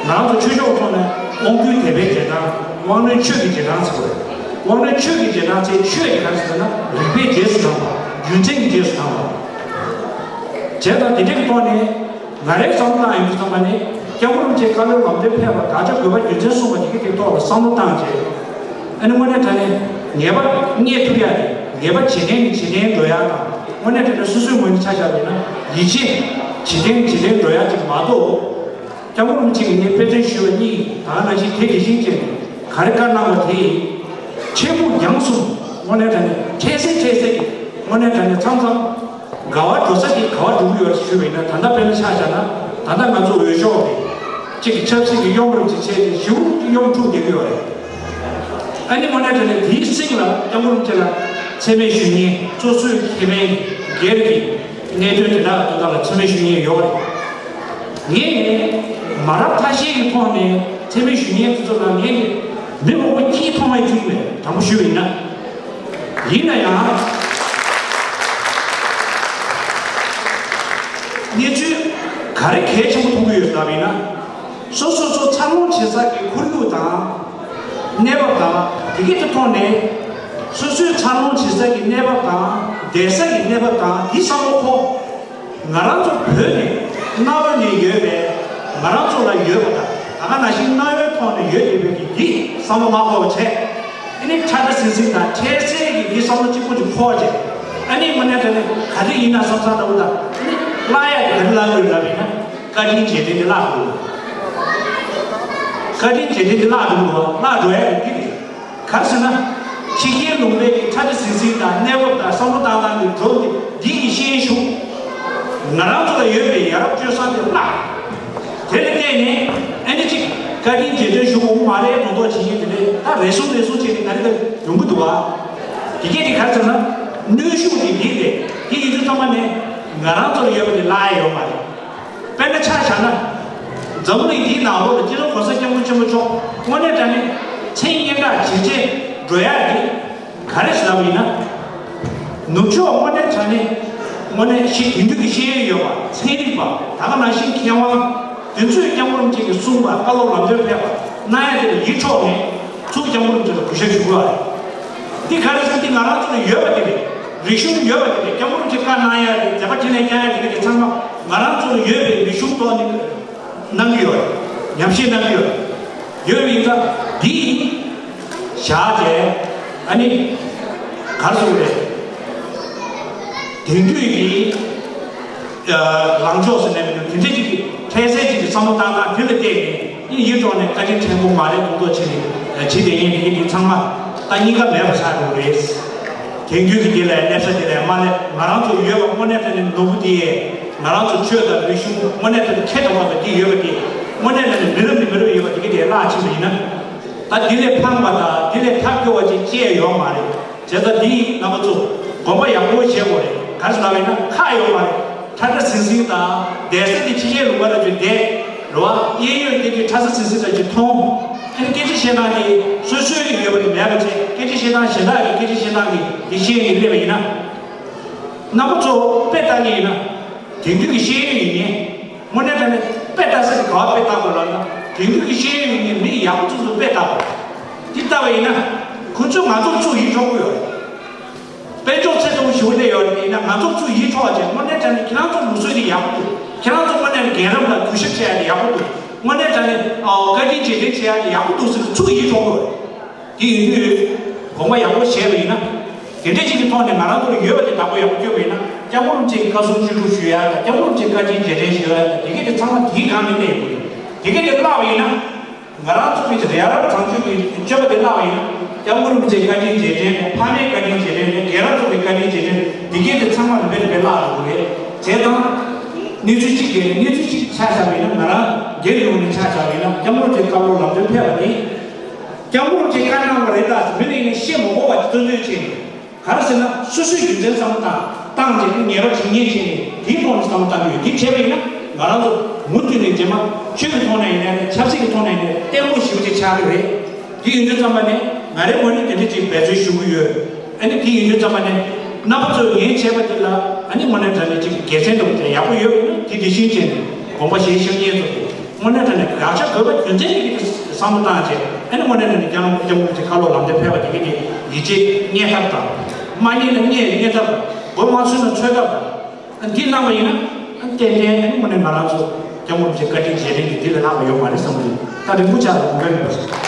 ང་རང་ཚོ་ཆོས་ཕྱོགས་ཐོག་ནས་དབང་སྐུལ་དད་པའི་རྗེས་འབྲང་། དབང་རྣོན་ཆོས་ཀྱི་རྗེས་འབྲང་ཟེར་བ་རེད། དབང་རྣོན་ཆོས་ཀྱི་རྗེས་འབྲང་ཚེ་ཆོས་ཀྱི་ག་རེ་ཟེར་ན་རིགས་པའི་རྗེས་སུ་འབྲང་བ། རྒྱུ་མཚན་གྱི་རྗེས་སུ་འབྲང་བ། བྱས་ཙང་དེ་འདྲ་གི་ཐོག་ནས་ང་རའི་བསམ་བློ་བཏང་ཡོང་དུས་ཙམ་པ་ནི་སྐྱབས་མགོན་རིན་པོ་ཆེའི་བཀའ་སློབ་ལམ་སྟོན་ཕེབས་པ་དགག་བྱ་དགོས་པ་རྒྱུ་མཚན་གསུངས་པ་དེ་གི་དེ་ཐོག་ལ་བསམ་བློ་བཏང་རྗེས། ཨ་ནི་དངོས་གནས་དྲང་གནས་ངེས་པ་རྙེད་ཐུབ་ཡ་དེ་ངེས་པ་བྱེད་མཁན་གྱི་བྱེད་མཁན་འགྲོ་ཡ་དང་། དངོས་གནས་དྲང་གནས་སོ་སོའི་ངོས་ནས་ཆ་བཞག་པ་ཡིན་ན་ཡིད་ཆེས་བྱེད་མཁན་བྱེད་མཁན་འགྲོ་ཡ་ཅིག་མ་གཏོགས། སྐྱབས་མགོན་རིན་པོ་ཆེ་གིས་ངས་དཔེ་མཚོན་ཞུས་པ་གཉིས་ད་ག་ནང་བཞིན་དེ་དེ་བཞིན་བྱས་ནས་ག་རེ་བཀའ་གནང་བ་དེ་ཡིན། ཆེན་པོ་རྒྱང་གསུམ་དངོས་གནས་དྲང་གནས་འཕྲལ་སེལ་འཕྲལ་སེལ་གྱི་དངོས་གནས་དྲང་གནས་མཚམས་མཚམས་དགའ་བ་འགྲོ་ས་དེ་ག་བ་འགྲོ་གི་ཡོད་ཞུས་པ་ཡིན་ན། ད་ལྟ་དཔེར་ན་ཆ་བཞག་ན་ད་ལྟ་ང་ཚོ་འོས་ཤོག་གི་གཅིག་གི་ཆབ་སྲིད་ཀྱི་གཡོ་འགུལ་ཅིག་བྱས་ཏེ་ཞེ་པོ་གཡོ་འཁྲུག་བསྡད་ཀྱི་ཡོད་རེད། ཨ་ནི་དངོས་གནས་དྲང་གནས་དེའི་སྟེང་ལ་སྐྱབས་མགོན་རིན་པོ་ཆེ་ལ་མཚན་སྨད་ཞུ་མཁན་སོ་སོའི་ཁེ་ཕན་སྒེར་གྱི་གནད་དོན་དེ་དག་དོན་དག་ལ་མཚན་སྨད་ཞུ་མཁན་ཡོད་རེད། ངས་མ་རབས་ཐ་ཤལ་གྱི་ཐོག་ནས་མཚན་སྨད་ཞུ་མཁན་དེ་ཚོ་ལ་ངས་མི་མང་པོ་སྐྱིད་མཐོང་བའི་ཚུལ་ནས་དྲང་པོ་ཞུས་པ་ཡིན་ན། ཡིན་ན་ཡང་། གནས་ཚུལ་ག་རེ་གལ་ཆེན་པོ་མཐོང་གི་ཡོད་ལབ་ཡིན་ན། སོ་སོ་སོ་འཚར་ལོངས་བྱེད་ས་ཀྱི་ཁོར་ཡུག་དང་། གནས་བབ་དང་དེ་གའི་ཐོག་ནས། སོ་སོའི་འཚར་ལོངས་བྱེད་ས་ཀྱི་གནས་བབ་དང་བསྡད་ས་ཀྱི་གནས་བབ་དང་དེ་བསམ་བློ་འཁོར། ང་རང་ཚོ་བོད་ནས་གནའ་བོ་ནས་ཡོད་པའི་ང་རང་ཚོ་ལ་ཡོད་པ་དང་ད་ག་ནང་བཞིན་གནའ་བོའི་ཐོག་ནས་ཡོད་བསྡད་པའི་གི་འདི་བསམ་བློ་མ་འཁོར་བ་བྱས། ཨ་ནི་ཁྲ་ཁྲ་ཟིང་ཟིང་དང་འཕྲལ་སེལ་གྱི་འདི་བསམ་བློ་གཅིག་པོ་གཅིག་འཁོར་བྱས། ཨ་ནི་དངོས་གནས་དྲང་གནས་ག་རེ་ཡིན་ན་བསམ་བསམ་འདྲ་བོ་དང་ཨ་ནི་བརླག་ཡ་དེ་ག་རེ་བརླག་དགོས་ལབ་ཡིན་ན་བཀའ་དྲིན་རྗེས་དྲན་དེ་བརླག་དགོས། བཀའ་དྲིན་རྗེས་དྲན་དེ་བརླག་འགྲོ་དགོས་བརླག་འགྲོ་ཡ་དེ་འདི་རེད། ག་རེ་ཟེར་ན། ཕྱི་རྒྱལ་ལུང་པའི་གི་ཁྲ་ཁྲ་ཟིང་ཟིང་དང་གནས་བབ་དང་བསམ་བློ་བཏང་སྟངས་ཀྱི་སྒྲོམ་དེ་འདི་ཡི་ཤེས་ཤུགས། ང་རང་ཚོ་ལ་ཡོད་པའི་ཡ་རབས་སྤྱོད་བཟང་དེ་བརླག་དེ་ལ་བརྟེན་ནས་ཨ་ནི་གཅིག་བཀའ་དྲིན་རྗེས་དྲན་ཞུ་དགོས་མ་རེད་མདོག་མདོག་བྱེད་ཀྱི་དེ་ལས་ད་རེ་ཟུང་རེ་ཟུང་བྱས་ནས་ག་རེ་ག་རེ་ཡོང་གི་འདུག་བ། དེ་གས་དེ་ག་རེ་ཟེར་ན། གནོན་ཤུགས་དེ་འདི་རེད། དེ་ཡིན་དུས་ཚང་མ་ནས་ང་རང་ཚོ་ལ་ཡོད་པ་དེ་བརླག་ཡ་ཡོད་མ་རེད། དཔེར་ན་ཆ་བཞག་ན། འཛམ་གླིང་འདིའི་ནང་ལོགས་ལ་སྤྱི་ནོར་གོང་ས་སྐྱབས་མགོན་ཆེན་པོ་མཆོག་དངོས་གནས་དྲང་གནས་མཚན་སྙན་གྲགས་ཇེ་ཆེ་འགྲོ་ཡག་གི་ག་རེ་ཟེར་བ་ཡིན་ན། ནུབ་ཕྱོགས་དངོས་གནས་དྲང་གནས་དངོས་གནས་ཤེས་དེང་དུས་ཀྱི་ཤེས་ཡོན་ཡོད་པ་ཚན་རིག་པ་ད་ག་ནང་བཞིན་མཁས་དབང་དེ་ཚོས་སྐྱབས་མགོན་རིན་པོ་ཆེ་གིས་གསུངས་པ་བཀའ་སློབ་ལམ་སྟོན་ཕེབས་པ་གནང་ཡག་དེ་ལ་ཡིད་འཕྲོག་ནས་ཚུར་སྐྱབས་མགོན་རིན་པོ་ཆེ་ལ་གུས་ཞབས་ཞུ་དགོས་པ་རེད། འདི་ག་རེ་ཟེར་ན་འདི་ང་རང་ཚོ་ལ་ཡོད་པ་དེ་རེད། རིག་གཞུང་ཡོད་པ་དེ་རེད། སྐྱབས་མགོན་རིན་པོ་ཆེ་བཀའ་གནང་ཡག་དེ་མཛད་པ་འཕྲིན་ལས་བསྐྱང་ཡག་དེ་ག་དེ་ཚང་མ་ང་རང་ཚོ་ལ་ཡོད་པའི་རིག་གཞུང་ཐོག་ནས་གནང་གི་ཡོད་རེད། ཉམས་ཞིབ་གནང་གི་ཡོད་རེད། ཡོད་པ་ཡིན་ཙང་འདི་བཞག་བྱས་ཨ་ནི་ག་རེ་ཟེར་དགོས་རེད། དེང་དུས་ཀྱི་ལངས་ཕྱོགས་ཟེར་ནས་མི་འདུག་དེ་འདྲ་ཅིག་གི་འཕྲལ་སེལ་ཅིག་གི་བསམ་བློ་བཏང་སྟངས་དེ་ལ་བལྟས་ནས་ཨེ་ཡིད་འཕྲོག་ནས་བཀའ་དྲིན་དྲན་པོ་མ་རེད་མདོག་མདོག་བྱས་ནས་བྱེད་བསྡད་མཁན་དེ་གི་དེ་ཚང་མ་ད་སྙིང་ག་མེད་པ་ཆགས་འགྲོ་གི་རེད། དེང་དུས་ཀྱི་དེ་ལ་སླེབས་ས་དེ་ལ་མ་སླེབས། ང་རང་ཚོ་ཡོད་པ་དངོས་གནས་དྲང་གནས་ནོར་བུ་དེ་ཡས་ང་རང་ཚོ་ཆོས་དང་རིག་གཞུང་དངོས་གནས་དྲང་གནས་ཁྱད་དུ་འཕགས་པ་དེ་ཡོད་པ་དེ་དངོས་གནས་དྲང་གནས་མི་རབས་ནས་མི་རབས་ཡོད་པ་དེ་གི་དེ་བརླག་ཕྱིན་པ་ཡིན་ན། ད་དེ་ལས་ཕངས་པ་དང་དེ་ལས་ཐབས་སྐྱོ་བ་ཅིག་ཅི་ཡང་ཡོད་མ་རེད། བྱས་ཙང་འདི་རྣམ་པ་ཚོ་དགོངས་པ་ཡག་པོ་བཞེས་དགོས་རེད། ག་རེ་ཟེར་ལབ་ཡིན་ན་ཁག་ཡོད་མ་རེད། ཁྲ་ཁྲ་ཟིང་ཟིང་དང་བསྡད་ས་དེ་ཕྱི་རྒྱལ་ལུང་པ་ལ་ཅིག་བསྡད་རེད་བ། གཡས་གཡོན་དེ་དུས་ཁྲ་ས་ཟིང་ཟིང་དང་ཅིག་མཐོང་། ཨ་ནི་སྐད་ཆ་བཤད་སྟངས་དེ་སོ་སོའི་ཡོད་པ་དེ་མེད་པ་བྱས། སྐད་ཆ་བཤད་སྟངས་གཞན་དག་གི་སྐད་ཆ་བཤད་སྟངས་ཀྱི་དེ་ཤེས་ཡོན་སླེབས་པ་ཡིན་ན། རྣམ་པ་ཚོ་དཔེ་ལྟ་མཁན་ཡིན་ན། དེང་དུས་ཀྱི་ཤེས་ཡོན་ཡིན་ངེས། དངོས་གནས་དྲང་གནས་དཔེ་ལྟ་ས་དེ་ག་བ་དཔེ་ལྟ་དགོས་ལབ་ན། དེང་དུས་ཀྱི་ཤེས་ཡོན་ཡིན་ངེས་མི་ཡག་པོ་ཚོ་ཚོ་དཔེ་ལྟ་དགོས། འདི་ལྟ་བ་ཡིན་ན། ཁོ་ཚོས་ང་ཚོར་ཚུར་ཡིད་འཕྲོག་གི་ཡོད་རེད། དཔལ་འབྱོར་ཚད་མཐོ་པོ་ཞིག་སླེབས་ཡོད་རེད་ཡིན་ན་ང་ཚོར་ཚུར་ཡིད་འཕྲོག་བྱས་དངོས་གནས་དྲང་གནས་ཁྱེད་རང་ཚོ་ལུགས་སྲོལ་དེ་ཡག་པོ་འདུག་ཁྱེད་རང་ཚོ་དངོས་གནས་རྒན་རབས་ལ་གུས་ཞབས་བྱེད་ཡ་དེ་ཡག་པོ་འདུག་དངོས་གནས་དྲང་གནས་ཨ་བཀའ་དྲིན་རྗེས་དྲན་བྱེད་ཡ་དེ་ཡག་པོ་འདུག་ཟེར་ཚུར་ཡིད་འཕྲོག་གི་ཡོད་རེད། དེ་ཡིན་དུས་དགོངས་པ་ཡག་པོ་བཞེས་པ་ཡིན་ན། དེ་འདྲ་ཞིག་གི་ཐོག་ནས་ང་རང་ཚོ་ལ་ཡོད་པ་དེ་བདག་པོ་ཡག་པོ་སྐྱོབ་པ་ཡིན་ན་སྐྱབས་མགོན་རིན་པོ་ཆེ་གི་བཀའ་གསུང་ཆོས་སྒྲུབ་ཞུ་ཡ་དང་སྐྱབས་མགོན་རིན་པོ་ཆེ་བཀའ་དྲིན་རྗེས་དྲན་ཞུ་ཡ་དང་དེ་གས་དེ་ཚང་མ་དེའི་སྒང་ནས་གནས་དགོས་རེད། དེ་གས་དེ་བརླག་པ་ཡིན་ན། ང་རང་ཚོ་གི་རྒྱལ་རབས་བཟང་སྤྱོད་ཀྱི་སྤྱོད་པ་དེ་བརླག་པ་ཡིན་ན་སྐྱབས་མགོན་རིན་པོ་ཆེའི་བཀའ་དྲིན་རྗེས་དྲན་དང་ཕ་མའི་བཀའ་དྲིན་རྗེས་དྲན་དང་རྒན་རབས་ཚོ་གི་བཀའ་དྲིན་རྗེས་དྲན་དེ་གས་དེ་ཚང་མ་རིམ་པས་རིམ་པས་བརླག་འགྲོ་གི་རེད། བྱས་ཙང་། གནས་ཚུལ་གཅིག་གི་གནས་ཚུལ་གཅིག་ཆ་བཞག་པ་ཡིན་ན་ང་རང་སྒེར་ཡོངས་ནས་ཆ་བཞག་པ་ཡིན་ན་སྐྱབས་མགོན་རིན་པོ་ཆེའི་བཀའ་སློབ་ལམ་སྟོན་ཕེབས་པ་དེ། སྐྱབས་མགོན་རིན་པོ་ཆེས་བཀའ་གནང་བ་རེད་ད་ཟེར་མི་ལ་ཡིན་ན་བཤད་མ་དགོས་པ་བརྩོན་འགྲུས་བྱས་ནས། ག་རེ་ཟེར་ན་སོ་སོའི་རྒྱུ་མཚན་བསམ་བློ་བཏང་བཏང་རྗེས་ནས་ངེས་པ་བྱེད་ངེས་བྱས་ནས་དེའི་ཐོག་ནས་བསམ་བློ་བཏང་གི་ཡོད། དེ་བྱས་པ་ཡིན་ན་ང་རང་ཚོ་ མུ་མཐུད་ནས་རྗེས་མ་ཆོས་ཀྱི་ཐོག་ནས་ཡིན་ན་ཆབ་སྲིད་ཀྱི་ཐོག་ནས་ཡིན་ན་ལྟད་མོ་ཞེ་པོ་ཅིག་ཆགས་ཀྱི་རེད། དེ་ཡིན་དུས་ཙམ་པ་ནས་ང་རའི་ངོས་ནས་དེ་འདྲ་ཅིག་འབད་བརྩོན་ཞུ་གི་ཡོད། ཨ་ནི་དེ་ཡིན་དུས་ཙམ་པ་ནས་རྣམ་པ་ཚོས་ངས་བྱས་པ་དེ་ལ་ཨ་ནི་དངོས་གནས་དྲང་གནས་ཅིག་དགེ་མཚན་འདྲ་པོ་དེ་ཡག་པོ་ཡོད་པ་ཡིན་ན་དེ་དེ་བཞིན་བྱས་ནས་དགོངས་པ་བཞེས་ཤེས་མཁན་ཚོ་དེ་དངོས་གནས་དྲང་གནས་དགག་བྱ་དགོས་པ་རྒྱུ་མཚན་ཅིག་གི་བསམ་བློ་བཏང་བྱས། ཨ་ནི་དངོས་གནས་དྲང་གནས་སྐྱབས་མགོན་རིན་པོ་ཆེ་ཁ་ལོ་ལམ་འདིར་ཕེབས་པ་དེ་གི་དེ་ཡིད་ཆེས་རྙེད་ཐབས་དང་། མ་རྙེད་ན་རྙེད་རྙེད་ཐབས་དང་། མགོ་མ་ཚོས་ན་ཚོས་ཐབས་དང་། འདི་གནང་བ་ཡིན་ན་ཏན་ཏན་དངོས་གནས་ང་རང་ཚོ་སྐྱབས་མགོན་རིན་པོ་ཆེ་བཀའ་དྲིན་རྗེས་དྲན་གྱི་འདི་ལས་ལྷག་པ་ཡོད་མ་རེད་བསམ་གྱི་འདུག་ད་རིན་པོ་ཆེ་ལ་དགོངས་འགལ་མེད་པ་ཞིག་བཀའ་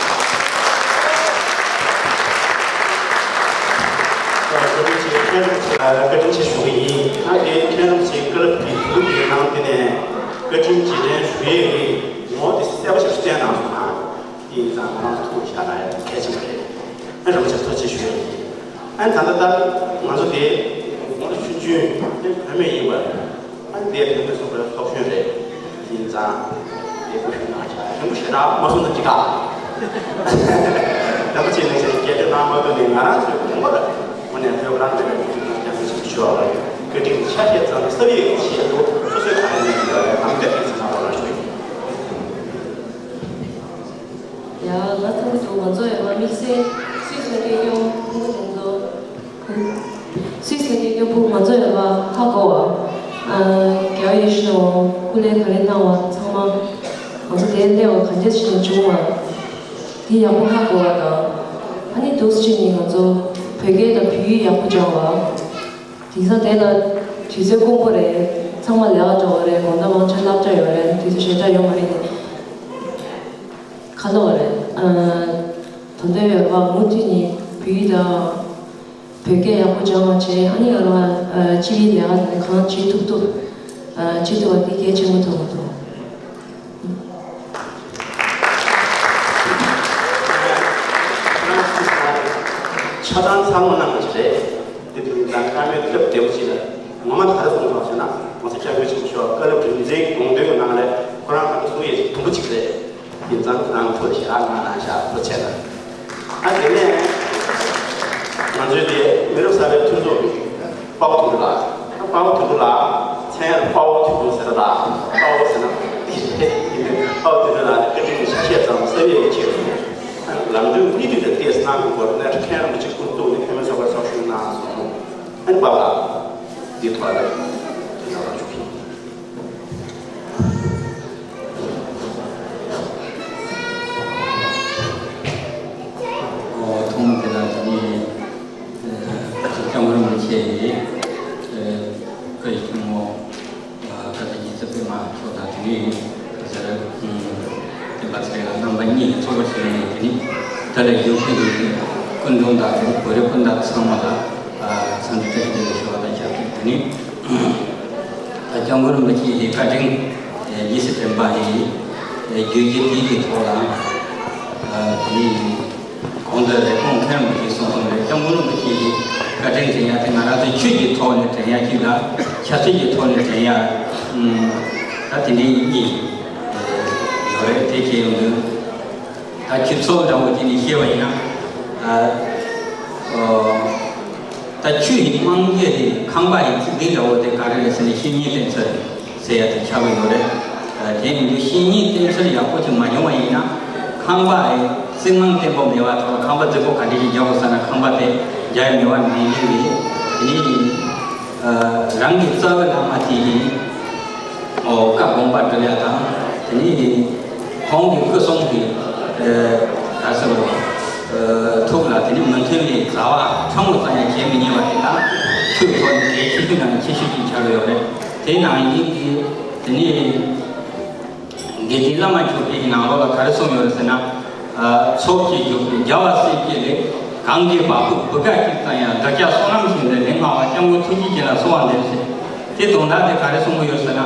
དྲིན་ཆེ། བཀའ་དྲིན་ཆེ་ཞུ་གི་ཡིན། ད་དེ་མཁན་རིན་པོ་ཆེ་བཀའ་སློབ་ཀྱི་ཐུགས་ཀྱི་ནང་དེ་ནས་བཀའ་དྲིན་རྗེས་དྲན་ཞུ་ཡས་ཀྱི་ངོ་བོ་དེ་གསལ་པོ་ཞིག་བསྟན་གནང་སོང་ན། དེ་ཡིན་ཙང་ང་རང་ཚོ་ཐུགས་བཞག་ན་ཡང་གལ་ཆེན་པོ་རེད། ཨ་རིན་པོ་ཆེ་ཐུགས་རྗེ་ཆེ་ཞུ་ཡས་ཡིན། ཨ་ད་ལྟ་ལྟར་ང་ཚོ་དེ་ངོ་ལ་ཆུང་ཆུང་དེ་བུད་མེད་ཡིན་པ། ཨ་དེ་བུད་མེད་ཚོ་ཁོ་རའི་ཚོགས་གཞོན་རེད། ཡིན་ཙང་དེ་སྐུ་ཞབས་ནང་བཞིན་རིན་པོ་ཆེ་རང་མ་གསུངས་ན་ཅི་དགའ། རིན་པོ་ཆེ་ནང་བཞིན་རྒྱལ་སྤྱི་ནང་མ་གཏོགས་ནས་ང་རང་ཚོའི་དགོངས་པ་ལ་དངོས་གནས་བོད་རང་བཙན་གྱི་ཁྲིམས་ཁང་སྐྱབས་མགོན་ཆེན་པོ་མཆོག་ལ་བཀའ་དྲིན་ཆ་ཤས་ཙམ་གསབ་ཡས་ཀྱི་ཆེད་དུ་སོ་སོའི་གང་ཡིན་ནས་ཡོད་རེད། ནམ་རྒྱུན་དེ་ཚོ་ནང་ལོགས་ལ་ཞུ་ཡིན། ཡ་ལ་ཐུག་འདུག་ང་ཚོ་ཡོད་པ་དམིགས་བསལ་སུད་སི་སྐད་སྐྱོང་ཕྲུ་གུ་དེ་ཚོ། སུད་སི་སྐད་སྐྱོང་ཕྲུ་གུ་ང་ཚོ་ཡོད་པ་ཧ་གོ་བ། རྒྱལ་བ་ཡིད་བཞིན་ནོར་བུ་སྐུ་ལས་ག་རེ་གནང་བ་ཚང་མ་ང་ཚོ་དེར་སླེབས་པ་ག་འདྲས་ཞིག་ནས་བྱུང་བ་དེ་ཡག་པོ་ཧ་གོ་བ་དང་། ཨ་ནི་འདུག་སེ་བྱས་ནས་ང་ཚོ་བོད་སྐད་དང་བོད་ཡིག་ཡག་པོ་སྦྱང་བ། དེང་སང་དེ་ལ་དུས་ཚོད་དཀོན་པོ་རེད། ཚང་མ་ལས་ཀ་འགྲོ་བ་རེད། དགོང་དག་མང་ཆེ་སློབ་གྲྭ་ཡོད་རེད། དུས་ཚོད་ཞེ་དྲག་ཡོད་མ་རེད་དེ། ཁ་ལོ་བ་རེད། ཨ། ད་ལྟ་ཡོད་རེད་བ། མུ་མཐུད་ནས་བོད་ཡིག་དང་བོད་སྐད་ཡག་པོ་སྦྱང་བ་བྱས། ཨ་ནི་ཡོད་རེད་བ། ཨ། སྤྱི་པའི་ལས་ཀ་དེ་གང་བྱེད་ཐུབ་ཐུབ། ཨ། བྱེད་ཐུབ་པ་དེ་གལ་ཆེན་པོ་མཐོང་གི་འདུག་ཆ་ཚང་ཚང་མ་གནང་བ་ཞིག་རེད། དེ་དུས་ཙང་བཀའ་མོལ་སྟབས་བདེ་པོ་ཞིག་ལ་ངོ་མ་ག་རེ་གསུངས་སོང་ཟེར་ན། ༸གོང་ས་༸སྐྱབས་མགོན་ཆེན་པོ་མཆོག་བཀའ་སློབ་རིམ་བྱོན་གྱི་དགོངས་དོན་གྱི་ནང་ལ་ཁོ་རང་ག་རེ་གསུང་ཡས་ཞིག་དུམ་བུ་གཅིག་རེད། དེ་ཙང་ཁོ་རང་ཚོ་ཞེ་དྲག་ངང་ན་ཤག་ཁོ་བྱས་ན། ཨ་དེ་ནས་ང་ཚོའི་དེ་མི་རབས་གསར་པའི་མཐུན་ཚོགས་ཀྱི་དཔའ་བོ་དོན་གྲུབ་ལགས། དཔའ་བོ་དོན་གྲུབ་ལགས་མཚན་ཡར་དཔའ་བོ་དོན་གྲུབ་ཟེར་བ་ལ། དཔའ་བོ་ཟེར་ན་དེ་རེད། དཔའ་བོ་དོན་གྲུབ་ལགས་བཀའ་དྲིན་ཆ་ཤས་ཙམ་གསབ་ཡས་ཀྱི་ཆེད་དུ། ལམ་འགྲོའི་གནས་དུས་དང་བལྟས་གནང་དགོས་སྐོར་ནས་མཁན་རིན་པོ་ཆེ་སྐུ་གཟུགས་ནས་མཁན་མི་ཚོགས་པའི་ཚོགས་གཞོན་གནང་སོང་། ཨན་པ་ལགས་འདི་ཐོག་ལ་དེ་ནང་ལ་བཞུགས་ཤིང་། ཨོ་ཐོག་མ་དེ་ལ་དེ་ནི་སྐྱབས་མགོན་རིན་པོ་ཆེ་ཡིས་བཀའ་ཡི་ཆེན་མོ། བཀའ་བརྒྱུད་རྩ་བའི་མ་མཆོག་དང་དེ་ནས་ཟེར་དེ་པ་ཚེ་རིང་རྣམ་པ་གཉིས་ཀྱི་ཚོགས་པ་ཞིག་ཡིན། དེ་ནས་ད་ལས་རྒྱུན་ཤེས་ཀྱི་སྐུ་མདུན་དང་དེ་བོད་རིགས་སྤུན་ཟླ་ཚང་མ་ལ་འཚམས་འདྲི་བཀྲ་ཤིས་བདེ་ལེགས་ཞུ་བ་དང་ཆབས་ཅིག་དེ་ནས་ད་སྐྱབས་མགོན་རིན་པོ་ཆེ་ཡི་བཀའ་དྲིན་ཉི་ཤུ་དྲན་པ་ཡི་རྒྱུད་བཞི་དེ་གི་ཐོག་ལ་དེ་ནས། གོང་དུ་རེབ་གོང་མཁན་རིན་པོ་ཆེས་གསུངས་སོང་རེད། སྐྱབས་མགོན་རིན་པོ་ཆེ་ཡི་བཀའ་དྲིན་དྲན་ཡ་དེ་ང་རང་ཚོའི་ཆོས་ཀྱི་ཐོག་ནས་དྲན་ཡ་གཅིག་དང་ཆབ་སྲིད་ཀྱི་ཐོག་ནས་དྲན་ཡ་ད་དེ་འདྲའི་གཉིས་ཡོད་རེད། དེ་བྱས་ཡོང་དུས་ད་ཁྱེད་ཚོ་འདྲ་བོ་ཅིག་ནས་བཤད་པ་ཡིན་ན། ད་ཆོས་ཀྱི་རྨང་གཞི་དེ་ཁང་པ་ཡི་ཚིག་འདི་འདྲ་བོ་དེ་ག་རེ་རེད་ཟེར་ན་བཤེས་གཉེན་བསྟེན་ཚུལ་རེད། ཟེར་ཡ་དེ་ཆགས་ཀྱི་ཡོད་རེད། དེ་ཡིན་དུས་བཤེས་གཉེན་བསྟེན་ཚུལ་ཡག་པོ་ཅིག་མ་བྱུང་བ་ཡིན་ན་ཁང་པ་ཡི་རྩིག་རྨང་བརྟན་པོ་མེད་པ་དང་ཁང་པ་རྫིག་པོ་ག་འདྲ་ཞིག་རྒྱག་དགོས་ཟེར་ན་ཁང་པ་དེ་རྒྱག་ཡ་མེད་པ་ནང་བཞིན་རེད། དེ་ནས་རང་གི་རྩ་བའི་བླ་མ་དེ་ཡིན་ཨོ་བཀའ་དགོངས་པ་སྒྲུབ་ཡ་དང་དེ་ནས་ཁོང་གི་སྐུ་གསུང་གི་ག་ཟེར་བ་ཐུགས་ལ་དེ་ནས་མི་མཐུན་པའི་བྱ་བ་ཕྲ་མོ་ཙམ་ཡང་བྱེད་མི་ཉན་པ་དེ་དང་ཆོས་ཐོག་ནས་གལ་ཆེ་ཤོས་ནང་ནས་ཆེ་ཤོས་ཅིག་ཆགས་ཀྱི་ཡོད་རེད། དེ་ནང་བཞིན་གྱི་དེ་ནས་དགེ་ལྡན་བླ་མ་མཆོད་པའི་ནང་ལོགས་ལ་ག་རེ་གསུངས་ཡོད་རེད་ཟེར་ན། ཚོགས་ཀྱི་རྒྱུ་རྒྱལ་བ་སྲས་བཅས་ལས། གང་གིས་བ་སྤུ་བུ་ག་གཅིག་ཙམ་ཡང་། བདག་ཅག་བསོད་ནམས་ཤིང་འདི་ལེགས་མངའ་བ། སྐྱབས་མགོན་ཐུགས་རྗེ་ཅན་ལ་གསོལ་བ་འདེབས་ཟེར། དེ་དོན་དག་དེ་ག་རེ་གསུང་གི་ཡོད་ཟེར་ན།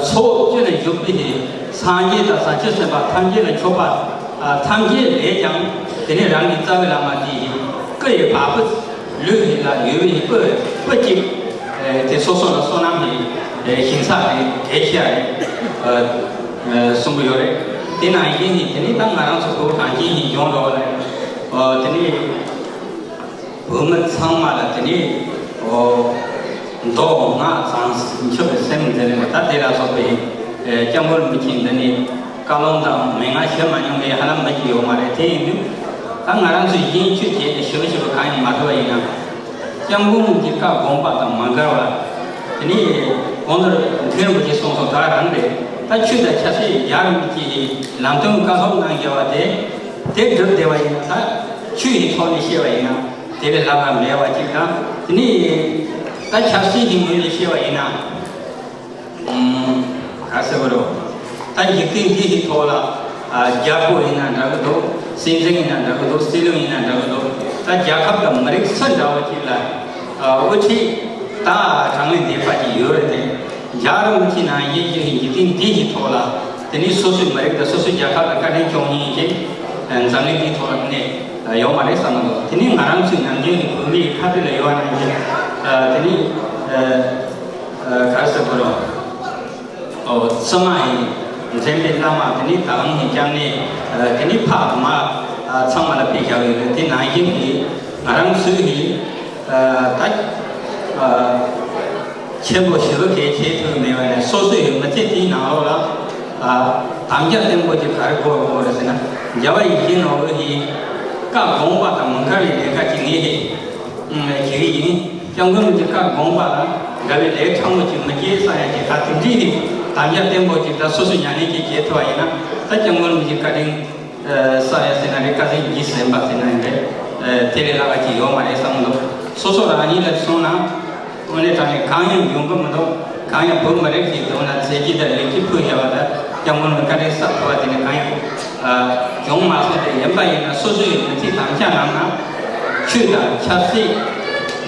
ཚོགས་སྤྱི་ལ་བཞུགས་པའི་སངས་རྒྱས་དང་བྱང་ཆུབ་སེམས་དཔའ་ཐམས་ཅད་ལ་མཆོད་པ་ཐམས་ཅད་ལས་ཀྱང་དེ་ནས་རང་གི་རྩ་བའི་བླ་མ་དེ་ཡི་སྐུ་ཡི་བ་སྤུ། ལུས་ལ་ཡོད་པའི་སྤུ་སྤུ་གཅིག་དེ་སོ་སོ་ལ་བསོད་ནམས་ཀྱི་ཞིང་ས་དེ་གལ་ཆེ་བ་རེད་གསུང་གི་ཡོད་རེད། དེ་ནང་བཞིན་ནི་དེ་ནི་ད་ང་རང་ཚོ་བོད་གངས་ཅན་གྱི་ལྗོངས་འགྲོ་བ་ལ་དེ་ནི་བོད་མི་ཚང་མ་ལ་དེ་ནི་མདོ་སྔགས་བཟང་སྤྱོད་པའི་སེམས་འཛིན་ནས་ད་དེ་ལ་སོགས་པའི་ སྐྱབས་མགོན་རིན་པོ་ཆེ་འདི་ནས་བཀའ་སློབ་དང་མན་ངག་ཞུ་མ་མྱོང་མཁན་ཧ་ལམ་མི་གཅིག་ཡོད་མ་རེད། དེ་ཡིན་དུས་ད་ང་རང་ཚོས་ཡིན་ཆོས་བྱས་ནས་ཞིབ་ཞིབ་གང་ཡང་མ་ཐུབ་པ་ཡིན་ན། སྐྱབས་མགོན་གྱི་བཀའ་དགོངས་པ་དང་མ་འགལ་བ། དེ་ནས་གོང་དུ་མཁན་རིན་པོ་ཆེ་གསུངས་སོང་། ད་རང་རེད། ད་ཆོས་དང་ཆབ་སྲིད་རྒྱལ་རིན་པོ་ཆེ་ཡི་ལམ་སྟོན་བཀའ་སློབ་གནང་བཞག་པ་དེ་དེ་སྒྲུབ་བསྡད་པ་ཡིན་ན། ད་ཆོས་ཡི་ཐོག་ནས་བཤད་པ་ཡིན་ན་དེ་ལས་ལྷག་པ་མེད་པ་ཅིག་དང་། དེ་ནས་ད་ཆབ་སྲིད་ཀྱི་ངོས་ནས་བཤད་པ་ཡིན་ན། ག་ཟེར་བ་རེད། ད་འཇིག་རྟེན་འདི་ཡི་ཐོག་ལ་རྒྱལ་པོ་ཡིན་ན་འདྲ་གི་འདུག། སྲིད་འཛིན་ཡིན་ན་འདྲ་གི་འདུག། སྲིད་བློན་ཡིན་ན་འདྲ་གི་འདུག། ད་རྒྱལ་ཁབ་དང་མི་རིགས་སུ་འདྲ་བ་ཅིག་ལ་དབུ་ཁྲིད་ད་དྲང་ལེན་ལྡན་པ་ཅིག་ཡོད་རེད་དེ། རྒྱལ་རིན་པོ་ཆེ་ནང་བཞིན་གྱི་འཇིག་རྟེན་འདི་ཡི་ཐོག་ལ་དེ་ནི་སོ་སོའི་མི་རིགས་དང་སོ་སོའི་རྒྱལ་ཁབ་ལ་བཀའ་དྲིན་སྐྱོང་མཁན་གྱི་འཛམ་གླིང་འདིའི་ཐོག་ལ་གནས་ཡོད་མ་རེད་བསམ་གི་འདུག། དེ་ནི་ང་རང་ཚོའི་ནམ་རྒྱུན་གྱི་བོད་མིའི་ཁ་བརྡ་ལ་ཡོད་པ་ནང་བཞིན་དེ་ནི། ག་རེ་ཟེར་དགོས་རེད། ཨོ་ཕྱི་མ་ཡིན། འཛིན་པའི་བླ་མ་དེ་ནི་ད་ལམ་ཡིན། སྐྱབས་གནས་དེ་ནི་ཕ་མ་ཚང་མ་ལ་ཕེབས་བཞག་ཡོད་རེད། དེ་ནང་བཞིན་གྱི་ང་རང་ཚོའི་ད་ཆེན་པོ་ཞེ་པོ་གལ་ཆེ་ཐུབ་མེད་པ་ནས། སོ་སོའི་མི་ཚེ་དེའི་ནང་ལོགས་ལ་དམ་བཅའ་བརྟན་པོ་ཅིག་ག་རེ་དགོས་དགོས་རེད་ཟེར་ན། རྒྱལ་བ་ཡིད་བཞིན་ནོར་བུ་ཡི་བཀའ་དགོངས་པ་དང་མི་འགལ་བའི་ལས་ཀ་ཅིག་ངས་བྱེད་ཀྱི་ཡིན། སྐྱབས་མགོན་གྱི་བཀའ་དགོངས་པ་ལ་འགལ་བའི་ལས་ཕྲ་མོ་ཅིག་མི་བྱེད་བསམ་ཡ་ཅིག། ད་དེ་འདྲའི་དམ་བཅའ་བརྟན་པོ་ཅིག་ད་སོ་སོས་ཉམས་ལེན་ཅིག་བྱེད་ཐུབ་པ་ཡིན་ན། ད་སྐྱབས་མགོན་གྱི་བཀའ་དྲིན་བསམ་ཡ་ཟེར་ན་རེད། བཀའ་དྲིན་གྱིས་ཟིན་པ་ཟེར་ན་རེད། དེ་ལས་ལྷག་པ་ཅིག་ཡོད་མ་རེད་བསམ་གི་འདུག། སོ་སོ་རང་ཉིད་ལ་སོང་ན། དངོས་གནས་དྲང་གནས་གང་ཡང་འབྱུང་གི་མི་འདུག། གང་ཡང་བོད་མི་རིགས་ཀྱི་དོན་ལ་མཛད་རྗེས་དང་ལེགས་སྐྱེས་ཕུལ་བཞག་པ་དང་། སྐྱབས་མགོན་གྱི་བཀའ་དྲིན་གསབ་ཐུབ་པ་དེ་ནི་གང་ཡང་བྱུང་མ་སོང་། དེ་ཡིན་པ་ཡིན་ན་སོ་སོའི་མི་ཚེའི་དམ་བཅའ་ནང་ན་ཆོས་དང་ཆབ་སྲིད་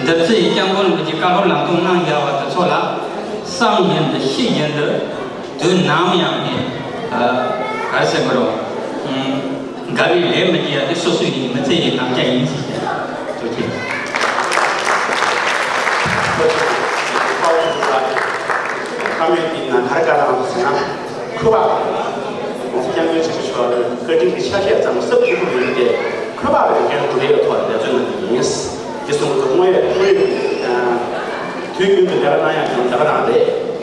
འདི་ཚོའི་སྐྱབས་མགོན་རིན་པོ་ཆེས་བཀའ་སློབ་ལམ་སྟོན་གནང་བཞག་པ་དེ་ཚོ་ལ་བསམ་བཞིན་དུ་ཤེས་བཞིན་དུ་དུས་ནམ་ཡང་ནས་ག་རེ་ཟེར་དགོས་རེད། འགལ་བའི་ལས་མི་བྱེད་ཡ་དེ་སོ་སོའི་མི་ཚེ་ཡི་དམ་བཅའ་ཡིན་ཟེར། ཐུགས་རྗེ་ཆེ། ཁ་མེད་དེ་ན་ག་རེ་བཀའ་གནང་ཟེར་ན། ཁུ་བ། ༸གོང་ས་༸སྐྱབས་མགོན་ཆེན་པོ་མཆོག་ལ་བཀའ་དྲིན་གྱི་ཆ་ཤས་ཙམ་གསབ་ཐུབ་ཀྱི་མིན་ཏེ། ཁུ་བ་བའི་འགན་འགྲུབ་པའི་ཐོག་ལ་འབད་བརྩོན་གནང་གི་ཡིན། འདི་གསུང་གི་འདུག། དངོས་ཡོད་དངོས་ཡོད། དུས་རྒྱུན་དུ་ལས་ཀ་གནང་ཡག་ཀྱང་ལས་ཀ་རང་རེད། དེ་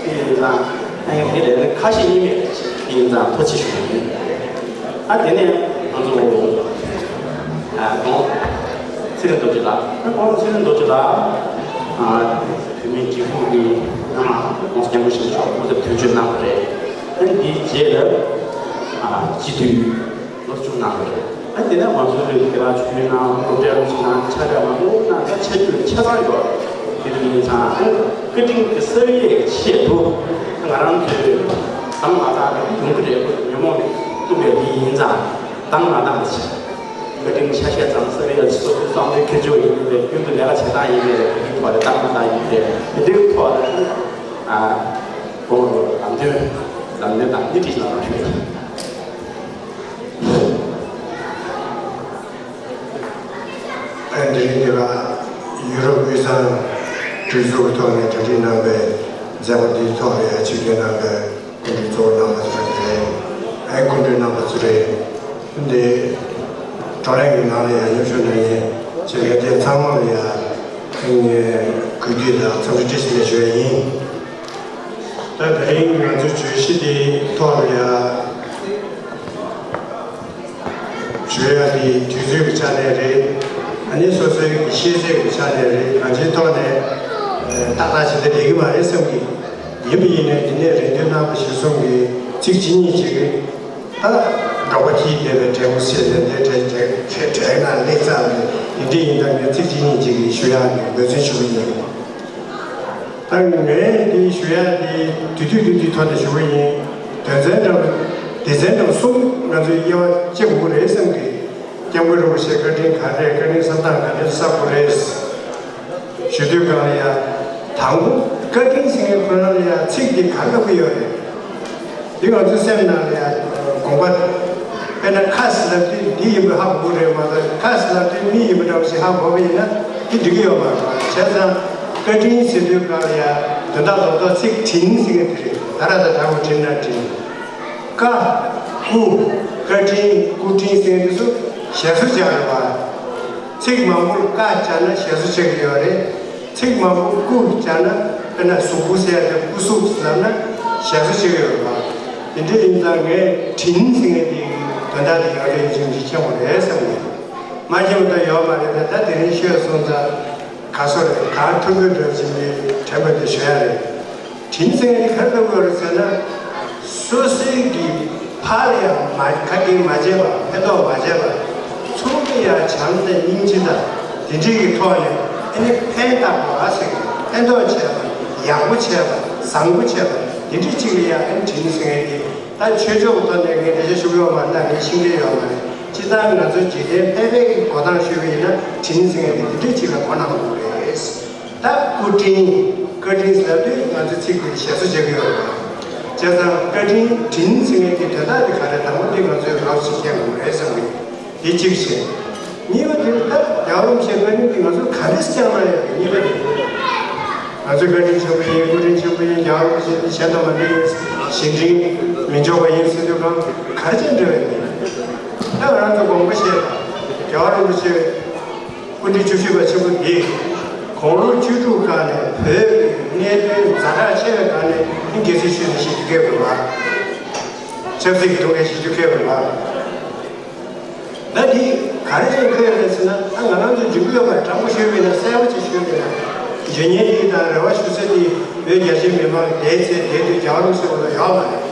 ཡིན་ཙང་ཨ་ཡང་དེ་ལས་ནི་ཁ་ཞེ་གཉིས་མེད་རེད། དེ་ཡིན་ཙང་ཐུགས་རྗེ་ཆེ་ཞུ་གི་ཡིན། ཨ་དེ་ནས་ང་ཚོ་ཨ་གོང་ཚེ་རིང་རྡོ་རྗེ་ལགས། ཨ་གོང་ཚེ་རིང་རྡོ་རྗེ་ལགས་ཨ་བོད་མིའི་སྒྲིག་འཛུགས་ཀྱི་སྔ་མ་༸གོང་ས་༸སྐྱབས་མགོན་ཆེན་པོ་མཆོག་སྐུ་ཚབ་དོན་གཅོད་གནང་བ་རེད། ཨ་འདིའི་རྗེས་ལ་ཨ་སྤྱི་འཐུས། ལོ་བཅུ་གནང་བ་རེད། ཨ་དེ་ནས་ང་ཚོའི་སྡེ་པ་ཆོས་གནང་། སློབ་གྲྭའི་སློབ་ཆེན་གནང་། ཕྱག་ལས་མང་པོ་གནང་། ད་ཆ་རྒྱུས་ཆ་ཚང་ཡོད། དེ་འདྲ་ཡིན་ཙང་ཨ་བཀའ་དྲིན་གྱི་གསབ་ཡས་ཆེད་དུ་ང་རང་ཚོའི་གདམ་ང་གཏམ་ཡོང་གི་རེད། ཉོན་མོངས་ནས་གཏུགས་པའི་མི་ཡིན་ཙང་གདམ་ང་གཏམ་བྱེད། བཀའ་དྲིན་ཆ་ཤས་ཙམ་གསབ་ཡས་སོ་སོའི་བསམ་བློའི་ཁྱེར་ཕྱོགས་ཡིན་པས། རྒྱུན་དུ་ལས་ཀ་བྱེད་སྟངས་ཡིན་པས། དེའི་ཐོག་ལ་གདམ་ང་གཏམ་ཡིན་པས། དེ་འདྲའི་ཐོག་ལ་ཨ་གོང་དུ་ལམ་སྟོན་ལམ་སྟོན་དང་སྣེ་ཁྲིད་གནང་རོགས་ཞུ། ཨ་དེ་རིང་འདི་ལ་ཡུ་རོབ་དབུས་གཙང་གྲོས་ཚོགས་ཀྱི་ཐོག་ནས་གྲ་སྒྲིག་གནང་བའི་མཛད་སྒོ་འདིའི་ཐོག་ལ་ཡང་ཆིབས་བསྒྱུར་གནང་བའི་སྐུ་མགྲོན་གཙོ་བོ་རྣམ་པ་ཚོ་རེད། ཨ་སྐུ་མགྲོན་རྣམ་པ་ཚོ་རེད། འདི་བགྲོ་གླེང་གི་ནང་ལ་ཡང་མཉམ་ཞུགས་གནང་མཁན་ཆེད་ལས་དེ་ཚང་མ་ལ་ཡང་གུས་འདུད་དང་འཚམས་འདྲི་བཀྲ་ཤིས་བདེ་ལེགས་ཞུ་ཡ་ཡིན། ད་དེ་རིང་ང་ཚོའི་བརྗོད་གཞི་དེའི་ཐོག་ལ་ཡ་བརྗོད་ཡ་དེ་དུས་ཚོད་ཀྱི་ཆ་ནས་རེད། ཨ་ནི་སོ་སོའི་ཤེས་ཚད་ཀྱི་ཆ་ནས་རེད། གང་ཅིའི་ཐོག་ནས་ཏག་ཏག་བྱེད་ད་བསྡད་ཀྱི་མ་རེད་བསམ་གི། ཡིན་པ་ཡིན་ནའི་འདི་ནས་རེ་འདུན་གནང་བ་གཞིར་བཟུང་གི་ཚིག་གཅིག་གཉིས་ཅིག་གི་ད་འབྲོག་པ་ཁྱིས་བསྡད་པའི་འབྲས་བུ་ཟེར་ནས་འདི་འབྲས་འབྲས་འབྲས་ནང་སླེབས་ཚར་ནས་འདི་འདྲ་ཡིན་ད། ངས་ཚིག་གཅིག་གཉིས་ཅིག་གི་ཞུ་ཡག་གི་འབད་བརྩོན་ཞུ་གི་ཡིན། ད་ངས་འདི་ཞུ་ཡག་འདི་དུས་དུས་དུས་དུས་ཐོག་ནས་ཞུ་གི་ཡིན། དོན་ཚན་འདྲ་བོ་སྡེ་ཚན་འདྲ་བོ་གསུམ་ང་ཚོས་དབྱེ་བ་ཕྱེ་དགོས་ཀྱི་རེད་བསམ་གི། སྐྱབས་མགོན་རིན་པོ་ཆེའི་བཀའ་དྲིན་ག་རེ་རེད། བཀའ་དྲིན་གསབ་སྟངས་ག་འདྲ་གསབ་དགོས་རེད། ཞུ་དུས་སྒང་ལ་ཡ། དང་པོ་བཀའ་དྲིན་ཟེར་མཁན་ཁོ་རང་ལ་ཡ་ཚིག་འདི་ག་རེ་ལབ་ཀྱི་ཡོད་རེད། འདི་ང་ཚོའི་སེམས་ནང་ལ་ཡ་དགོངས་པ། དཔེར་ན་ཁ་ཟེར་ལབ་དུས་འདི་ཡིན་པ་ཧ་གོ་གི་རེད་མ་གཏོགས། ཁ་ཟེར་ལབ་དུས་མི་ཡིན་པ་འདྲ་བོ་ཞིག་ཧ་གོ་བ་ཡིན་ན་འདི་འགྲིག་གི་ཡོད་མ་རེད། བྱས་ཙང་བཀའ་དྲིན་ཟེར་དུས་སྒང་ལ་ཡ་དོན་དག་རྡོག་རྡོག་ཚིག་དྲིན་ཟེར་མཁན་དེ་རེད། ད་ར་ད་དྲ་བོ་དྲིན་ན་དྲིན། བཀའ། སྐུ། བཀའ་དྲིན། སྐུ་དྲིན་ཟེར་མཁན་དེ་ཚོ་ཞབས་སུ་བཅར་བ། ཚིག་མང་པོར་བཀའ་བཅར་ན་ཞབས་སུ་ཆགས་ཀྱི་ཡོད་རེད། ཚིག་མང་པོ་སྐུ་བཅར་ན། དཔེར་ན་གཟུགས་སྐུ་ཟེར་ཡ་དེ་སྐུ་གཟུགས་ལབ་ན་ཞབས་སུ་ཆགས་ཀྱི་ཡོད་རེད་པ། དེ་འདྲ་ཡིན་ཙང་ངས་དྲིན་ཟེར་མཁན་དེ་དོན་དག་དེ་ཡག་རེད་ཅིག་མཁྱེན་པ་རེད་བསམ་གི། མ་མཁྱེན་པ་ད་ཡོད་མ་རེད། ད་ད་དེ་རིང་ཤོད་སོང་ཙང་ག་སོ་རེད། གང་ཐུབ་ཐུབ་འདྲ་ཅིག་ནས་དྲན་པ་དེ་ཞུ་ཡ་རེད། དྲིན་ཟེར་མཁན་དེ་ག་རེ་ལབ་དགོས་རེད་ཟེར་ན། སོ་སོའི་གི་ཕར་ལ་ཡང་མ་ཁ་སྐད་མ་བྱས་པ། ཕན་ཐོགས་མ་བྱས་པ། ཚུར་ལ་ཡང་བྱམས་དང་སྙིང་རྗེ་དང་དེ་འདྲའི་གི་ཐོག་ནས་ཨ་ནི་ཕན་བཏགས་པ་ཟེར་གི། ཕན་ཐོགས་བྱས་པ། ཡག་པོ་བྱས་པ། བཟང་པོ་བྱས་པ། དེ་འདྲའི་ཅིག་ལ་ཡང་ཨ་ནི་དྲིན་ཟེར་མཁན་དེ། ད་ཆོས་ཕྱོགས་ཐོག་ནས་ངས་འགྲེལ་བཤད་ཞུ་གི་ཡོད་མ་རེད། ད་ངས་ཤེས་ཀྱི་ཡོད་མ་རེད། སྤྱིར་བཏང་ང་ཚོ་འཇིག་རྟེན་ཕལ་པའི་གི་གོ་སྟངས་ཞུས་པ་ཡིན་ན་དྲིན་ཟེར་མཁན་དེ་དེ་འདྲའི་ཅིག་ལ་གོ་གནང་དགོས་རེད། ད་སྐུ་དྲིན། བཀའ་དྲིན་ཟེར་དུས་ང་ཚོས་ཚིག་དེ་ཞེ་སོ་བྱེད་ཀྱི་ཡོད་རེད་པ། བྱས་ཙང་བཀའ་དྲིན། དྲིན་ཟེར་མཁན་གྱི་དོན་དག་དེ་ག་རེ། དང་པོ་དེ་ང་ཚོས་རོབ་ཙམ་མཁྱེན་དགོས་རེད་བསམ་གི། དེ་གཅིག་བྱས། གཉིས་པ་དེ་ད་རྒྱལ་བ་རིན་པོ་ཆེའི་བཀའ་དྲིན་དེ་ང་ཚོས་ག་རེ་བསྐྱངས་ན་ཡོད་གི། གཉིས་པ་དེ། ང་ཚོས་བཀའ་དྲིན་ཆེན་པོ་ཡིན། སྐུ་དྲིན་ཆེན་པོ་ཡིན། རྒྱལ་བ་རིན་པོ་ཆེ་དེ་གཞན་དང་མ་འདྲ་ཡིན། གཞན་དྲིང་མི་འཇོག་པ་ཡིན་ཟེར་དུས་གང་ག་རེ་བྱས་འབྲེལ་བ་ཡོད་གི། ད་ང་རང་ཚོ་དགོངས་པ་བཞེས། རྒྱལ་བ་རིན་པོ་ཆེ། སྐུ་ཕྲེང་བཅུ་བཞི་པ་ཆེན་པོ་འདི། དགུང་ལོ་བཅུ་དྲུག་སྒང་ནས་བོད་ཀྱི་གནད་དོན་ཛ་དྲག་ཆེ་བའི་སྒང་ནས་ནི་དགེ་ཚུལ་ཞུས་ནས་བཞེས་རྒྱུ་ཁེལ་བ་རེད་པ། ཆབ་སྲིད་ཀྱི་ཐོག་ནས་བཞེས་རྒྱུ་ཁེལ་བ་རེད་པ། ད་འདི་ག་རེ་བྱས་ཁེལ་ཡོད་རེད་ཟེར་ན། ད་ང་རང་ཚོ་འཇུག་གི་ཡོད་པ་རེད། དྲང་པོ་ཞུས་པ་ཡིན་ན། གསལ་པོ་ཅིག་ཞུས་པ་ཡིན་ན། འཇོན་ཉེ་འདི་དང་རེ་བ་ཞུ་ས་འདི་བོད་རྒྱ་ཆེའི་མི་མང་དེའི་ཚེ་དེའི་དུས་རྒྱལ་བ་རིན་པོ་ཆེ་ལ་ཡོད་མ་རེད།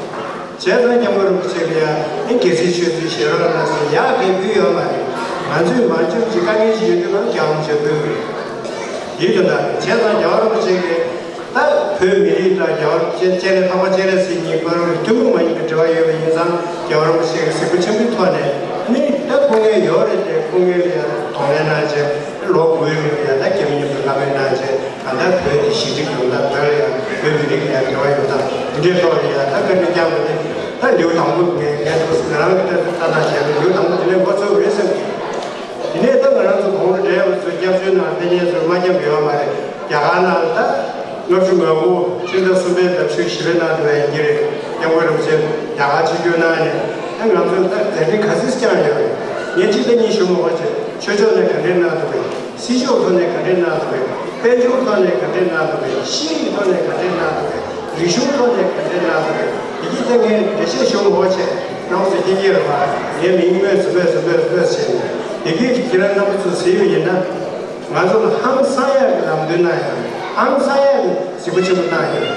བྱས་ཙང་སྐྱབས་མགོན་རིན་པོ་ཆེ་གིས་ཡང་ཨེ་དགེ་ཚུལ་ཆོས་ཚུལ་བཞེས་རོགས་གནང་ཟེར་ཡག་གི་ཕུལ་ཡོད་མ་རེད། ང་ཚོས་མ་འཇོན་ཅིག་དཀའ་ངལ་ཞིག་ཡོད་དུས་ལ་རྒྱལ་བ་རིན་པོ་ཆེར་ཕུལ་བ་རེད། དེའི་དོན་དག་རེད། བྱས་ཙང་རྒྱལ་བ་རིན་པོ་ཆེ་གིས་ད་བོད་མི་རིགས་དང་རྒྱལ་བ་སྤྱན་རས་ལྷག་པ་སྤྱན་རས་གཟིགས་གཉིས་བར་ཐུན་མོང་མ་ཡིན་པའི་འབྲེལ་བ་ཡོད་པ་ཡིན་ཙང་། རྒྱལ་བ་རིན་པོ་ཆེ་གི་གཟིགས་པ་ཆེན་པོའི་ཐོག་ནས་ནི་ད་སྐུ་ངལ་ཡོད་རེད་དེ། སྐུ་ངལ་ལ་ཡང་གདོང་ལེན་གནང་བྱས། ལོ་དགུའི་རིང་ལ་ཡང་ད་རྒྱ་མི་མཉམ་དུ་ལྷ་མོ་གནང་བྱས། ད་ལྟ་བོད་དེ་ཞི་འགྲིག་ཡོང་ཐབས། བོད་ལ་ཡང་བོད་མི་རིགས་ལ་ཡང་འབྲེལ་བ་ཡོང་ཐབས། འདི་འདྲའི་ཐོག་ལ་ཡང་ད་བཀའ་དྲིན་བསྐྱངས་པ་དེ་ད་ལེའུ་དང་པོ། ངས་ངས་ང་རང་གི་ལྟ་སྟངས་བྱས་ན་ལེའུ་དང་པོ་དེ་ནས་འགོ་ཚུགས་རེད་བསམ་གི། དེ་ནས་ད་ང་རང་ཚོ་གོང་དུ་འགྲེལ་བ་ཚོ་སྐྱབས་བཅོལ་ནང་ཕེབས་མཁན་ཚོས་མ་བསྐྱངས་པ་ཡོད་མ་རེད། རྒྱ་གར་ནང་ད་ལྔ་བཅུ་ང་དགུ་ཕྱི་ཟླ་གསུམ་པའི་ཟླ་བཞི་བཞི་པའི་ནང་དུ་ཡིན་གྱི་རེད། སྐྱབས་མགོན་རིན་པོ་ཆེ་རྒྱ་གར་ཆིབས་བསྒྱུར་གནང་ནས། ད་ང་ཚོས་ད་མཛད་འཕྲིན་ག་ཚོད་བསྐྱངས་ཡོད་རེད། ངས་གཅིག་ད་གཉིས་ཞུ་མི་དགོས་བྱས། ཆོས་ཕྱོགས་ནས་ག་འདྲས་གནང་འདུག་གས། སྲིད་ཕྱོགས་ཐོག་ནས་ག་འདྲས་གནང་འདུག་གས། དཔལ་འབྱོར་ཐོག་ནས་ག་འདྲས་གནང་འདུག་གས། ཤེས་རིག་ཐོག་ནས་ག་འདྲས་གནང་འདུག་གས། རིག་གཞུང་ཐོག་ནས་ག་འདྲས་གནང་འདུག་གས། དེ་གྱིས་ད་ངས་འགྲེལ་བཤད་ཞུ་མི་དགོས་བྱས། རྣམ་པ་ཚོས་ཤེས་ཀྱི་རེད་པ། ངས་མིང་སྨོས་སུ་སྨོས་སུ་སྨོས་སུ་སྨོས་བྱས་ནས། དེ་གྱིས་ཁྱེད་རང་རྣམ་པ་ཚོས་གཟིགས་པ་ཡིན་ན། ང་ཚོ་ལ་ཧང་སང་ཡག་གི་ལམ་སྟོན་གནང་ཡག་ཧང་སང་ཡག་གི་གཟིགས་པ་ཆེན་པོ་གནང་ཡོད།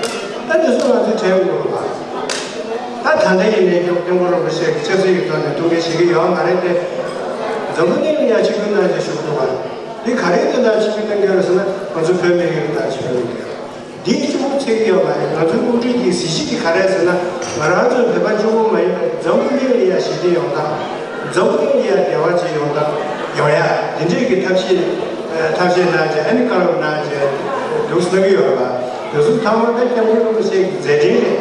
ད་དེ་ཚོ་ང་ཚོས་དྲན་དགོས་རེད་པ། ད་ད་ལྟ་ཡིན་ནའི་སྐྱབས་མགོན་རིན་པོ་ཆེ་གི་ཆབ་སྲིད་ཀྱི་ཐོག་ནས་ཐུགས་འགན་བཞེས་ཀྱི་ཡོད་མ་རེད་དེ། འཛམ་བུ་གླིང་ལ་ཡང་ཆིབས་བསྒྱུར་གནང་བྱས་བཞུགས་འདུག་པ། འདི་ག་རེའི་དོན་དག་ཆིབས་བསྒྱུར་གནང་གི་ཡོད་རེད་ཟེར་ན། ང་ཚོ་བོད་མི་རིགས་ལ་ཆིབས་བསྒྱུར་གནང་གི་ཡོད། འདིའི་གཅིག་པུ་ཚིག་ཡོད་མ་རེད། ང་ཚོའི་དབུ་ཁྲིད་ཀྱི་གཟི་བརྗིད་དེ་ག་རེ་རེད་ཟེར་ན། ང་རང་ཚོའི་བོད་པ་གཅིག་པུ་མ་ཡིན་པར་འཛམ་བུ་གླིང་ལ་ཡང་ཞི་བདེ་ཡོང་ཐབས། འཛམ་བུ་གླིང་ལ་ཡང་བདེ་བ་ཅིག་ཡོང་ཐབས་ཡོང་ཡ། དེ་འདྲའི་གི་ཐབས་ཤེས་ཐབས་ཤེས་གནང་བྱས། ཨ་ནི་བཀའ་སློབ་གནང་བྱས་འདུག་གནང་གི་ཡོད་རེད་པ། དེ་ཚོ་ཚང་མ་ད་སྐྱབས་མགོན་རིན་པོ་ཆེ་གི་མཛད་འཕྲིན་རེད།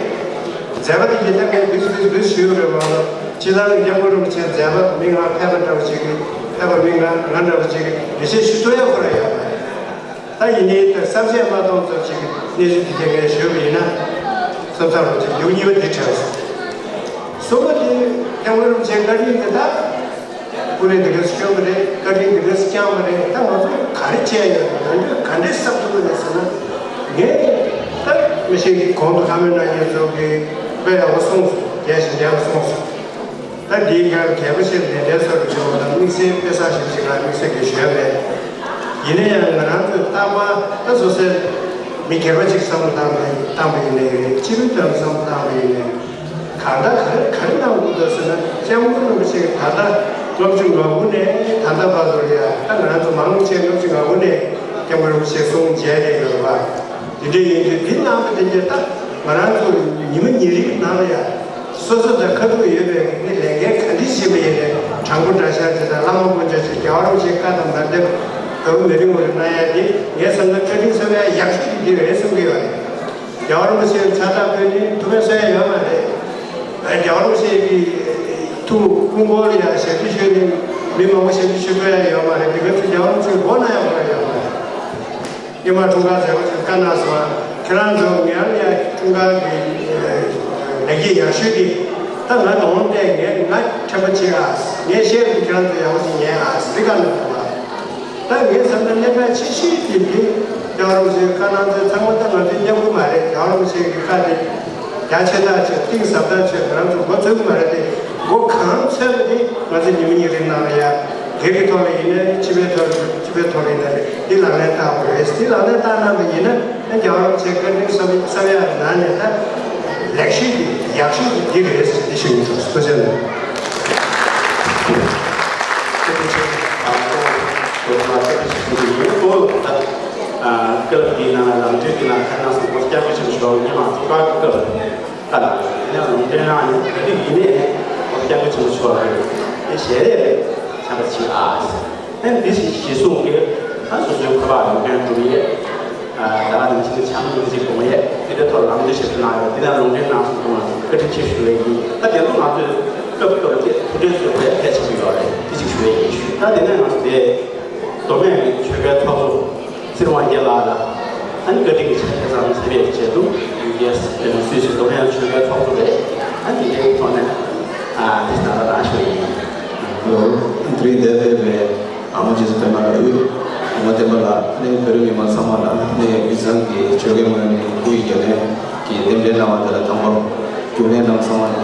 མཛད་པ་དེ་གྱིས་ད་ངས་འདུག་འདུག་འདུག་ཞུས་ཡོད་རེད་མ་གཏོགས། སྤྱིར་བཏང་སྐྱབས་མགོན་རིན་པོ་ཆེའི་མཛད་པ་མི་ང་ཕལ་པ་འདྲ་བོ་ཅིག་གིས། ཕལ་པ་མི་ང་ང་འདྲ་བོ་ཅིག་གིས་འགྲེལ་བཤད་ཞུ་ཐུབ་ཡ་ཁོ་རང་ཡོད་མ་རེད། ད་ཡིན་ནའི་ད་བསམ་ཤེས་མ་གཏོང་ཚོད་ཅིག་གི་གནས་ཚུལ་དེ་གས་ངས་ཞུས་པ་ཡིན་ན། བསམ་ཚར་རོགས་ཅིག་ལེའུ་གཉིས་པ་འདི་དྲན་སོང་། གསུམ་པ་དེ་སྐྱབས་མགོན་རིན་པོ་ཆེའི་བཀའ་དྲིན་དེ། ད་སྐུ་ལས་འདི་གས་སྐྱོན་པ་རེད། བཀའ་དྲིན་འདི་གས་བསྐྱངས་པ་རེད། ད་ང་ཚོ་ག་རེ་བྱས་ཡོད་རེད། ད་འདི་ག་འདྲས་གསབ་ཐུབ་ཀྱི་རེད་ཟེར་ན། ངས་ད་མི་ཤེས་ཀྱི་གོང་དུ་བཀའ་མོལ་གནང་མཁན་ཚོ་གིས་དཔེ་ཡག་པོ་གསུངས་སོང་། རྒྱས་ཤིང་རྒྱས་པ་གསུངས་སོང་། ད་འདིའི་སྒང་གལ་པོ་ཆེ་ལྡན་ལྡན་སོགས་ཀྱི་བྱུང་བ་དང་། དམིགས་བསལ་དཔེ་བཟང་ཞིག་ཅིག་ལ་དམིགས་བསལ་གྱི་ཞུས་མེད། ཡིན་ན་ཡང་ང་རང་ཚོས་རྟག་པར་ད་སོ་སོའི་མི་སྒེར་པ་ཅིག་བསམ་བློ་བཏང་བ་བཏང་བ་ཡིན་ནའི་རེད། སྤྱི་པའི་དོན་བསམ་བློ་བཏང་བ་ཡིན་ནའི། གང་ལྟར་ག་རེ་ག་རེ་གནང་དགོས་འདུག་ཟེར་ན། སྐྱབས་མགོན་རིན་པོ་ཆེ་གིས་ད་ལྟ་ལྔ་བཅུ་ང་དགུ་ནས་ད་ལྟ་བར་དུ་ལ་ཡ། ད་ང་རང་ཚོ་མང་ཆེ་ལྔ་བཅུ་ང་དགུ་ནས་སྐྱབས་མགོན་རིན་པོ་ཆེ་གསུང་མཇལ་བསྡད་ཡོད་པ། དེ་འདྲ་ཡིན་དུས་འདི་གནང་བ་དེ་གྱིས་ད་ང་རང་ཚོ་ཉི་མ་ཉིན་རེའི་ནང་ལ་ཡ། སོ་སོ་དང་ཁ་ཐུག་ཡོད་པའི་ནི་ལས་འགན་ག་འདྲ་ཞིག་ཡིན་པ་ཡིན་ནའི། དྲང་པོ་འདྲ་ཤག་ཅིག་དང་། བླ་མ་དཀོན་མཆོག་ཅིག་རྒྱལ་བ་རིན་པོ་ཆེའི་བཀའ་དང་མ་འདྲ་བའི་མི་རིང་བར་གནང་ཡ་དེ། ངའི་བསམ་ན་བཀའ་དྲིན་གསབ་ཡ་ཡག་ཤོས་དེ་འདི་རེད་བསམ་གྱི་ཡོད་རེད། རྒྱལ་བ་རིན་པོ་ཆེའི་ཕྱག་རྟགས་ཕུལ་ནས་ཐུགས་ཕན་གསོས་ཡ་ཡོད་མ་རེད། རྒྱལ་བ་རིན་པོ་ཆེ་གི་ཐུགས་སྐུ་འཁོར་ལ་ཡ་ཞབས་ཕྱི་ཞུས་ནས་མི་མང་པོ་ཞབས་ཕྱི་ཞུ་ཐུབ་ཡ་ཡོད་མ་རེད། དེ་ག་ཚོད་རྒྱལ་བ་རིན་པོ་ཆེའི་མགོ་གནང་ཡ་ཁོ་རང་ཡོད་མ་རེད། ཨེ་མ་འཁྲུངས་སྐར་མཛད་སྒོ་ཅིག་བཀའ་གནང་སོང་། ཁྱེད་རང་ཚོ་ངའི་ཡ་འཁྲུངས་སྐར་གྱི་ལེགས་སྐྱེས་ཡག་ཤོས་དེ་ད་ང་གདོང་བལྟས། ངས་ང་དྲན་པ་བྱེད་ཨ། ངས་བཤད་པ་ཁྱེད་རང་ཚོ་ཡག་པོ་ཞིག་ཉན་ཨ་ཟེར་བཀའ་གནང་སོང་བ། ད་ངའི་བསམ་ན་གནད་འགག་ཆེ་ཤོས་དེ་འདི་རྒྱལ་བ་རིན་པོ་ཆེའི་བཀའ་གནང་ཚེ་ཚང་མ་ད་ང་ཚོའི་མཉམ་པོ་མ་རེད། རྒྱལ་བ་རིན་པོ་ཆེ་གི་བཀའ་དེ། རྒྱ་ཆེ་ཐག་ཆོད། གཏིང་ཟབ་ཐག་ཆོད། ང་རང་ཚོ་མགོ་ཚོད་ཀྱི་མ་རེད་དེ། མགོ་གང་ཚོད་པ་དེ་ང་ཚོ་ཉི་མ་གཉིས་རིང་ནང་ལ་ཡ། སྒེར་གྱི་ཐོག་ལ་ཡིན་ནའི་རེད། སྤྱི་པའི་ཐོག་ལ། སྤྱི་པའི་ཐོག་ལ་ཡིན་ནའི་རེད། འདི་ལག་ལེན་བསྟར་དགོས་རེད། འདི་ལག་ལེན་བསྟར་གནང་བ་ཡིན་ན། ཨ། རྒྱལ་བ་རིན་པོ་ཆེའི་བཀའ་དྲིན་གསབ་གསབ་ཡག་ནང་ནས་ད་ལེགས་ཤོས་དེ། ཡག་ཤོས་དེ་འདི་རེད་ཟེར་འདི་ཞུ་ཡིན། ཐུགས་རྗེ་ཆེ། ཐུགས་རྗེ་ཆེ། ཨ། ཁོང་ཚོ་ལ་ཐུགས་རྗེ་ཆེ་ཞུ་གི་ཡིན། ཁོང་ལ་ད། ཨ། ཀི་ལབ་འདིའི་ནང་ལ། ལམ་གྲོན་འདིའི་ནང་ཁ་ནང་སོང་སྐོར་བསྐྱར་བཅོས་བྱེད་ཆོག་ཉི་མ་ཐོག་ཁག་གི་སྐབས་ལ། ད་ལ་དེ་ནས་ལུང་འདྲེན་རང་ཡིན། ག་དུས་ཡིན་ནའི་སྐོར་བསྐྱར་བཅོས་བྱེད་ཆོག་རེད། དེ་ཞལ་རས་རེད། ཆ་ག་ཅིག་ཨ། ཨ་ནི་འདི་ཞིག་གཞི་བཟུང་གི། ད་སོ་སོའི་ཁ་པར་ལུང་འདྲེན་གྲུབ་ཡས། ཨ། ད་ལ་ནང་བཞིན་བྱམས་སྙིང་རྗེ་གོང་ཡས་དེ་འདྲའི་ཐོག་ལམ་འདི་ཞིག་ཏུ་གནང་ཡོད། དེ་ནས་ལུང་འདྲེན་གནང་སོང་། ཁོང་ལ་བཀའ་དྲིན་ཆེ་ཞུ་བའི་ཡིན། ད་དེ་ཚོ་ང་ཚོས་སྐབས་སྐབས་ཀྱི་ཐུགས་ཕན་གསོས་པའི་ཕལ་ཆེ་བ་ཡོད་རེད། དེ་གཅིག་ཞུ་བའི་ཡིན་ཞུ། ད་དེ་ནས་ང་ཚོ་དེ་མདོ་སྨད་ཀྱི་ཆོལ་ཁའི་ཚོགས་གཙོ་ཚེ་རིང་དབང་རྒྱལ་ལགས་ལ། ཨ་ནི་བཀའ་དྲིན་གྱི་ཕྱག་འཚལ་གནང་ཟེར་བའི་ཆེད་དུ། ཡུ་ཀེ་སི་སུད་སི་མདོ་སྨད་ཆོལ་ཁའི་ཚོགས་གཙོ་རེད། ཨ་ནི་དེའི་ཐོག་ནས། ཨ། དེ་ལྟར་རང་ཞུ་ཡིན། ལོ། དེ་རིང་འདིར་ཕེབས་པའི་ཨ་མ་རྗེ་བཙུན་པད་མ་ལགས། ཨ་མ་བསྟན་པ་ལགས། ཨ་ནི་བོད་རིགས་མི་མང་ཚང་མ་ལ། ཨ་ནི་དབུས་གཙང་གི་ཆོལ་ཁའི་ངོས་ནས་སྐུའི་རྒྱབ་ལས་ཀྱི་རྟེན་འབྲེལ་གནང་བ་དེ་ལ་དང་པོ་རྒྱུན་ལས་རྣམས་ཚང་མ་ལ་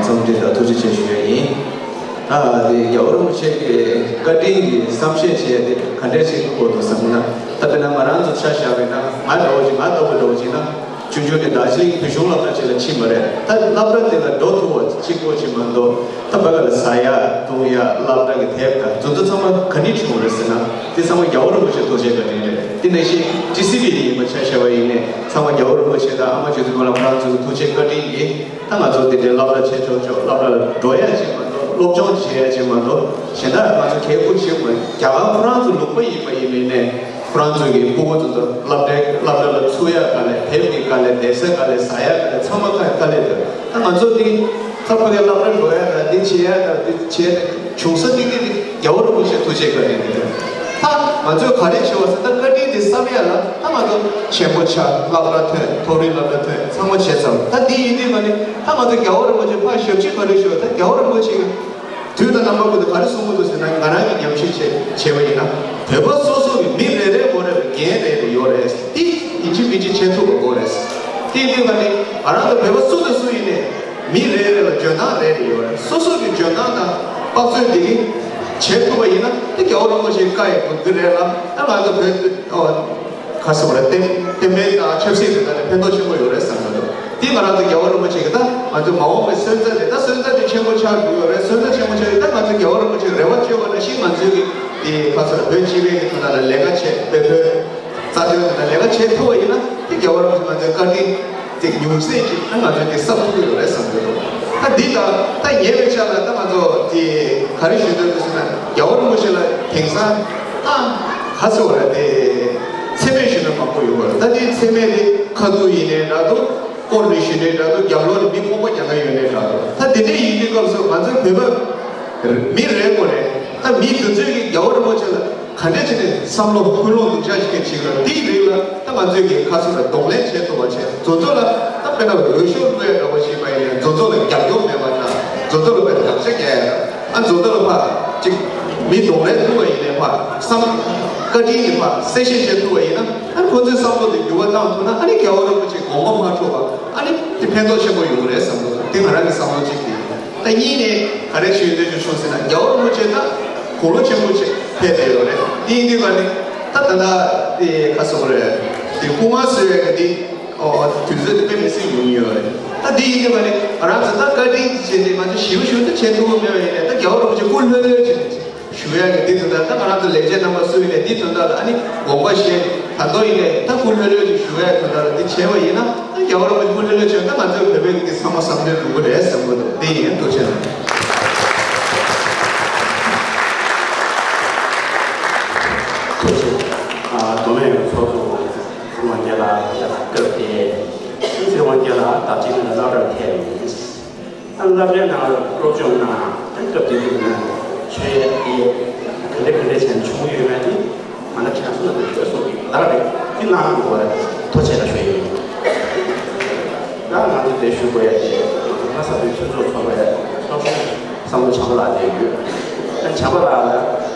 འཚམས་འདྲི་དང་ཐུགས་རྗེ་ཆེ་ཞུ་ཡ་ཡིན། ད་དེ་རྒྱལ་བ་རིན་པོ་ཆེ་གི་བཀའ་དྲིན་གྱི་བསམ་ཤེས་བྱས་ཏེ་ག་འདྲས་ཞིག་དགོས་འདུག་བསམ་ན། ད་དཔེར་ན་ང་རང་ཚོ་ཆ་བཞག་པ་ཡིན་ན། ང་འདྲ་བོ་ཅིག་ང་ལྟ་བུ་འདྲ་བོ་ཅིག་ན། ཆུང་ཆུང་ནས་དར་ཇི་ལིང་བོད་གཞུང་སློབ་གྲྭ་ཅིག་ལ་ཕྱིན་པ་རེད། ད་སློབ་གྲྭ་དེ་ལ་འགྲོ་ཐུབ་པ་གཅིག་པོ་ཅིག་མ་གཏོགས། ད་ཕ་ག་ལ་ཟ་ཡ་འཐུང་ཡ། སློབ་གྲྭ་གི་དེབ་དང་དེ་ཚོ་ཚང་མ་ག་ནས་བྱུང་བ་རེད་ཟེར་ན། དེ་ཚང་མ་རྒྱལ་བ་རིན་པོ་ཆེ་ཐུགས་རྗེ་བཀའ་དྲིན་རེད། དེ་ནང་བཞིན་ཊི་སི་བི་ཡིན་པ་ཆ་བཞག་པ་ཡིན་ནའི། ཚང་མ་རྒྱལ་བ་རིན་པོ་ཆེ་དང་ཨ་མ་རྗེ་བཙུན་མ་ལ་ཁོ་རང་ཚོའི་ཐུགས་རྗེ་བཀའ་དྲིན་གྱིས། ད་ང་ཚོ་དེ་འདྲའི་སློབ་གྲྭ་བྱེད་ཆོག་ཆོག་སློབ་གྲྭ་ལ་འགྲོ་ཡ་ཅིག་མ་གཏོགས། སློབ་སྦྱོང་བྱེད་ཡ་ཅིག་མ་གཏོགས། གཞན་དག་ང་ཚོ་གལ་ཁུར་ཆེན་པོ། རྒྱ་གར་ཁོ་རང་ཚོ་ལུང་པ་ཡིན་པ་ཡིན་མིན་ནས། ཁོ་རང་ཚོ་གི་སྤུ་གུ་ཚོ་ཚོ་སློབ་གྲྭའི་སློབ་གྲྭ་ལ་ཚུགས་ཡ་དཀའ་ལས། དེབ་ཀྱི་དཀའ་ལས། བསྡད་ས་དཀའ་ལས། ཟ་ཡ་དཀའ་ལས། ཚང་མ་དཀའ་དཀའ་ལས་འདུག་ད་ང་ཚོ་འདི་ཚ་བ་གི་སློབ་གྲྭ་འགྲོ་ཡ་དང་། འདི་བྱེད་ཡ་དང་། འདི་བྱེད་ཡ་དང་། བྱུང་ས་ཏིག་ཏིག་འདི་རྒྱལ་བ་རིན་པོ་ཆེ་ཐུགས་རྗེ་བཀའ་དྲིན་འདི་རེད། ད་ང་ཚོས་ག་རེ་བྱེད་པ་ཟེར། ད་བཀའ་དྲིན་འདི་བསམ་ཡ་ལ། ད་ང་ཚོ་ཆེན་པོ་ཆགས། སློབ་གྲྭ་ཐོན། མཐོ་རིམ་སློབ་གྲྭ་ཐོན། ཚང་མ་བྱས་ཚར། ད་འདི་ཡིན་དུས་ང་ནི། ད་ང་ཚོ་རྒྱལ་བ་རིན་པོ་ཆེ་ཕར་ཞབས་ཕྱི་ག་རེ་ཞུ། ད་རྒྱལ་བ་རིན་པོ་ཆེ་གི་དུས་དང་རྣམ་པ་ཀུན་ཏུ་ག་རེ་གསུང་གི་འདུག་ཟེར་ན། ང་རང་གིས་ཉམས་ཞིབ་བྱས་བྱས་པ་ཡིན་ན། བོད་པ་སོ་སོ་གི་མི་རེ་རེའི་མགོ་རེ་ལ་འགན་རེ་རེ་ཡོད་རེད། དེ་ཡིན་གཅིག་མིན་གཅིག་བྱེད་ཐུབ་པ་དགོས་རེད། དེ་ཡིན་དུས་ང་ནི་ང་རང་ཚོ་བོད་པ་སུ་དང་སུ་ཡིན་ནའི་མི་རེ་རེ་ལ་འཇོན་ཐང་རེ་རེ་ཡོད་རེད། སོ་སོ་གི་འཇོན་ཐང་དང་དཔག་ཚོད་འདི་གིས་བྱེད་ཐུབ་པ་ཡིན་ན། དེ་རྒྱལ་བ་རིན་པོ་ཆེའི་བཀའ་ཡི་བཀའ་དྲིན་རེད་ལ། ད་ང་ཚོ་བོད། ཨོ། ཁ་སོ་ར་བསྟན་བསྟན་པའི་དང་ཆབ་སྲིད་དེ་དག་ལ་ཕན་ཐོགས་ཆེན་པོ་ཡོད་རེད་བསམ་གྱི་འདུག་དེ་ང་རང་ཚོ་རྒྱལ་བ་རིན་པོ་ཆེ་གི་ད་ང་ཚོ་མ་འོངས་པའི་སོན་རྩ་དེ། ད་སོན་རྩ་དེ་ཆེན་པོ་ཆགས་འགྲོ་ཡོད་རེད། སོན་རྩ་ཆེན་པོ་ཆགས་ཡོད། ད་ང་ཚོ་རྒྱལ་བ་རིན་པོ་ཆེ་རེ་བ་བཅོལ་བ་ནང་བཞིན། ང་ཚོའི་གི་དེ་ཁ་སོ་ར་བོད་སྤྱི་པའི་གི་དོན་དག་ལ་ལས་ཀ་བྱེད། བོད་བོད་རྩ་དོན་དེ་དག་ལས་ཀ་བྱེད་ཐུབ་པ་ཡིན་ན། དེ་རྒྱལ་བ་རིན་པོ་ཆེ་ང་ཚོའི་བཀའ་དྲིན་དེ་ཉུང་ཤས་ཅིག་ད་ང་ཚོས་དེ་གསབ་ཐུབ་ཀྱི་ཡོད་རེད་བསམ་གྱི་འདུག་ད་འདི་ལ་ད་ཉེ་བའི་ཆར་ལ་ད་ང་ཚོ་དེ་ག་རེ་ཞུ་འདོད་འདུག་ཟེར་ན། རྒྱལ་བ་རིན་པོ་ཆེ་ལ་དེང་སང་ད་ག་ཚོད་རེད། དེ་མཚན་སྨད་ཞུ་མཁན་མང་པོ་ཡོད་པ་རེད། ད་དེ་མཚན་སྨད་དེ་ཁ་ཐུག་ཡིན་ནའི་འདྲ་འདུག་དཀོར་ནས་ཞུ་ནའི་འདྲ་འདུག་རྒྱབ་ལོགས་ནས་མི་ཁོག་པ་རྒྱག་མཁན་ཡོད་ནའི་འདྲ་འདུག་ད་དེ་འདྲས་ཡིན་དུས་སྐབས་སུ་ང་ཚོའི་བོད་པ་མི་རེའི་ངོས་ནས། ད་མི་དེ་ཚོས་ཀྱིས་རྒྱལ་བ་རིན་པོ་ཆེ་ལ་ག་འདྲས་བྱས་ནས་བསམ་བློ་ཀུན་སློང་སྡུག་ཅག་ཞིག་བྱེད་ཀྱི་རེད། དེའི་རིགས་ལ་ད་ང་ཚོས་ཀྱིས་ཁ་སོ་ལ་གདོང་ལེན་བྱེད་ཐུབ་པ་བྱས། དེ་ཚོ་ལ་ད་དཔེར་ན་འོས་ཤོག་བླུག་ཡ་འདྲ་བོ་ཞིག་མ་ཡིན་ནའི། དེ་ཚོ་ལ་རྒྱབ་སྐྱོར་མེད་པ་འདྲ། དེ་ཚོ་ལ་དཔེ་དགག་བྱ་རྒྱག་ཡ་འདྲ། ཨ། དེ་ཚོ་ལ་ཕར་ཅིག་མི་གདོང་ལེན་ཐུབ་པ་ཡིན་ནའི་ཕར་བསམ་བཀའ་དྲིན་གྱིས་ཕར་གསལ་བཤད་བྱེད་ཐུབ་པ་ཡིན་ན། ཨ་ནི་ཁོ་ཚོའི་བསམ་བློ་དེ་འགྱུར་བ་བཏང་ཐུབ་ན། ཨ་ནི་རྒྱལ་བ་རིན་པོ་ཆེ་དགོངས་པ་མ་འཁྲུགས་པ། ཨ་ནི་དེ་ཕན་ཐོགས་ཆེན་པོ་ཡོང་གི་རེད་བསམ་གྱི་འདུག་དེ་ང་རང་གི་བསམ་བློ་གཅིག་དེ་ཡིན། ད་གཉིས་ནས་ག་རེ་ཞུ་འདོད་བྱུང་ཟེར་ན། རྒྱལ་བ་རིན་པོ་ཆེ་ད་དགུང་ལོ་ཆེན་པོ་ཆེ་ཕེབས་བསྡད་ཡོད་རེད། དེ་ཡིན་དུས་ང་ནི་ད་ད་ལྟ་དེ་ག་ཟེར་དགོས་རེད། དེ་སྐུ་ངལ་གསོ་ཡ་གི་དེ། ཨོ། དུས་ཚོད་དེ་དཔེ་མི་སྲིད་ཉུང་ཉུང་རེད། ད་དེ་ཡིན་དུས་ང་ནི་ང་རང་ཚོ་ད་བཀའ་དྲིན་བྱས་ཏེ་ང་ཚོ་ཞེ་པོ་ཞེ་པོ་ད་བྱེད་ཐུབ་ཀྱི་མེད་པ་ཡིན་ནའི། ད་རྒྱལ་བ་རིན་པོ་ཆེ་སྐུ་ལྷོད་ལྷོད་བྱས་ནས་ཞུ་ཡ་གི་དེ་དོན་དག་ད་ང་རང་ཚོ་ལས་བྱེད་རྣམ་པ་སུ་ཡིན་ནའི་དེ་དོན་དག་ལ་ཨ་ནི་དགོངས་པ་བཞེས། ད་དུང་ཡིན་ནའི་ད་སྐུ་ལྷོད་ལྷོད་ཅིག་ཞུ་ཡ་དོན་དག་ལ་དེ་བྱས་པ་ཡིན་ན། ད་རྒྱལ་བ་རིན་པོ་ཆེ་སྐུ་ལྷོད་ལྷོད་བྱས་ན། ད་ང་ཚོའི་བོད་པའི་གི་དེ་ཚང་མ་བསམ་དོན་འགྲུབ་ཀྱི་རེད་བསམ་གྱི་འདུག་དེ་ཡིན། ཐུགས་རྗེ་ཆེ། ཐུགས་རྗེ་ཆེ། ཨ། མདོ་སྨད་ཀྱི་ཚོགས་གཙོ་ཚེ་རིང་དབང་རྒྱལ་ལགས། སྐབས་དེ་ཚེ་རིང་དབང་རྒྱལ་ལགས་དང་གཅིག་ནས་སློབ་གྲྭར་ཕེབས་ཡིན། ཨ། སློབ་གྲྭའི་ནང་ལ་སློབ་སྦྱོང་གནང་། སྐབས་དེ་དུས་ན་ཆོས་ཡ་དེ་ག་འདྲ་ག་འདྲ་བྱས་ནས་བྱུང་ཡོད་མེད་དེ་མ་ཎི་བགྲང་སོང་ན་དེ་ཆོས་སོགས་ཀྱི་ལག་རེད། དེ་གནང་དགོས་པ་ཐུགས་རྗེ་ཆེ་ཞུ་ཡ་ཡིན། ད་ང་ཚོ་དེ་ཞུ་དགོས་ཡ་དེ་ང་ཚོ་ལྷ་ས་བོད་མཐུན་ཚོགས་ཚོགས་པའི་ཚོགས་གཙོ་བསམ་གྲུབ་བྱམས་པ་ལགས་དེ་ཡོད། ད་བྱམས་པ་ལགས་ལ་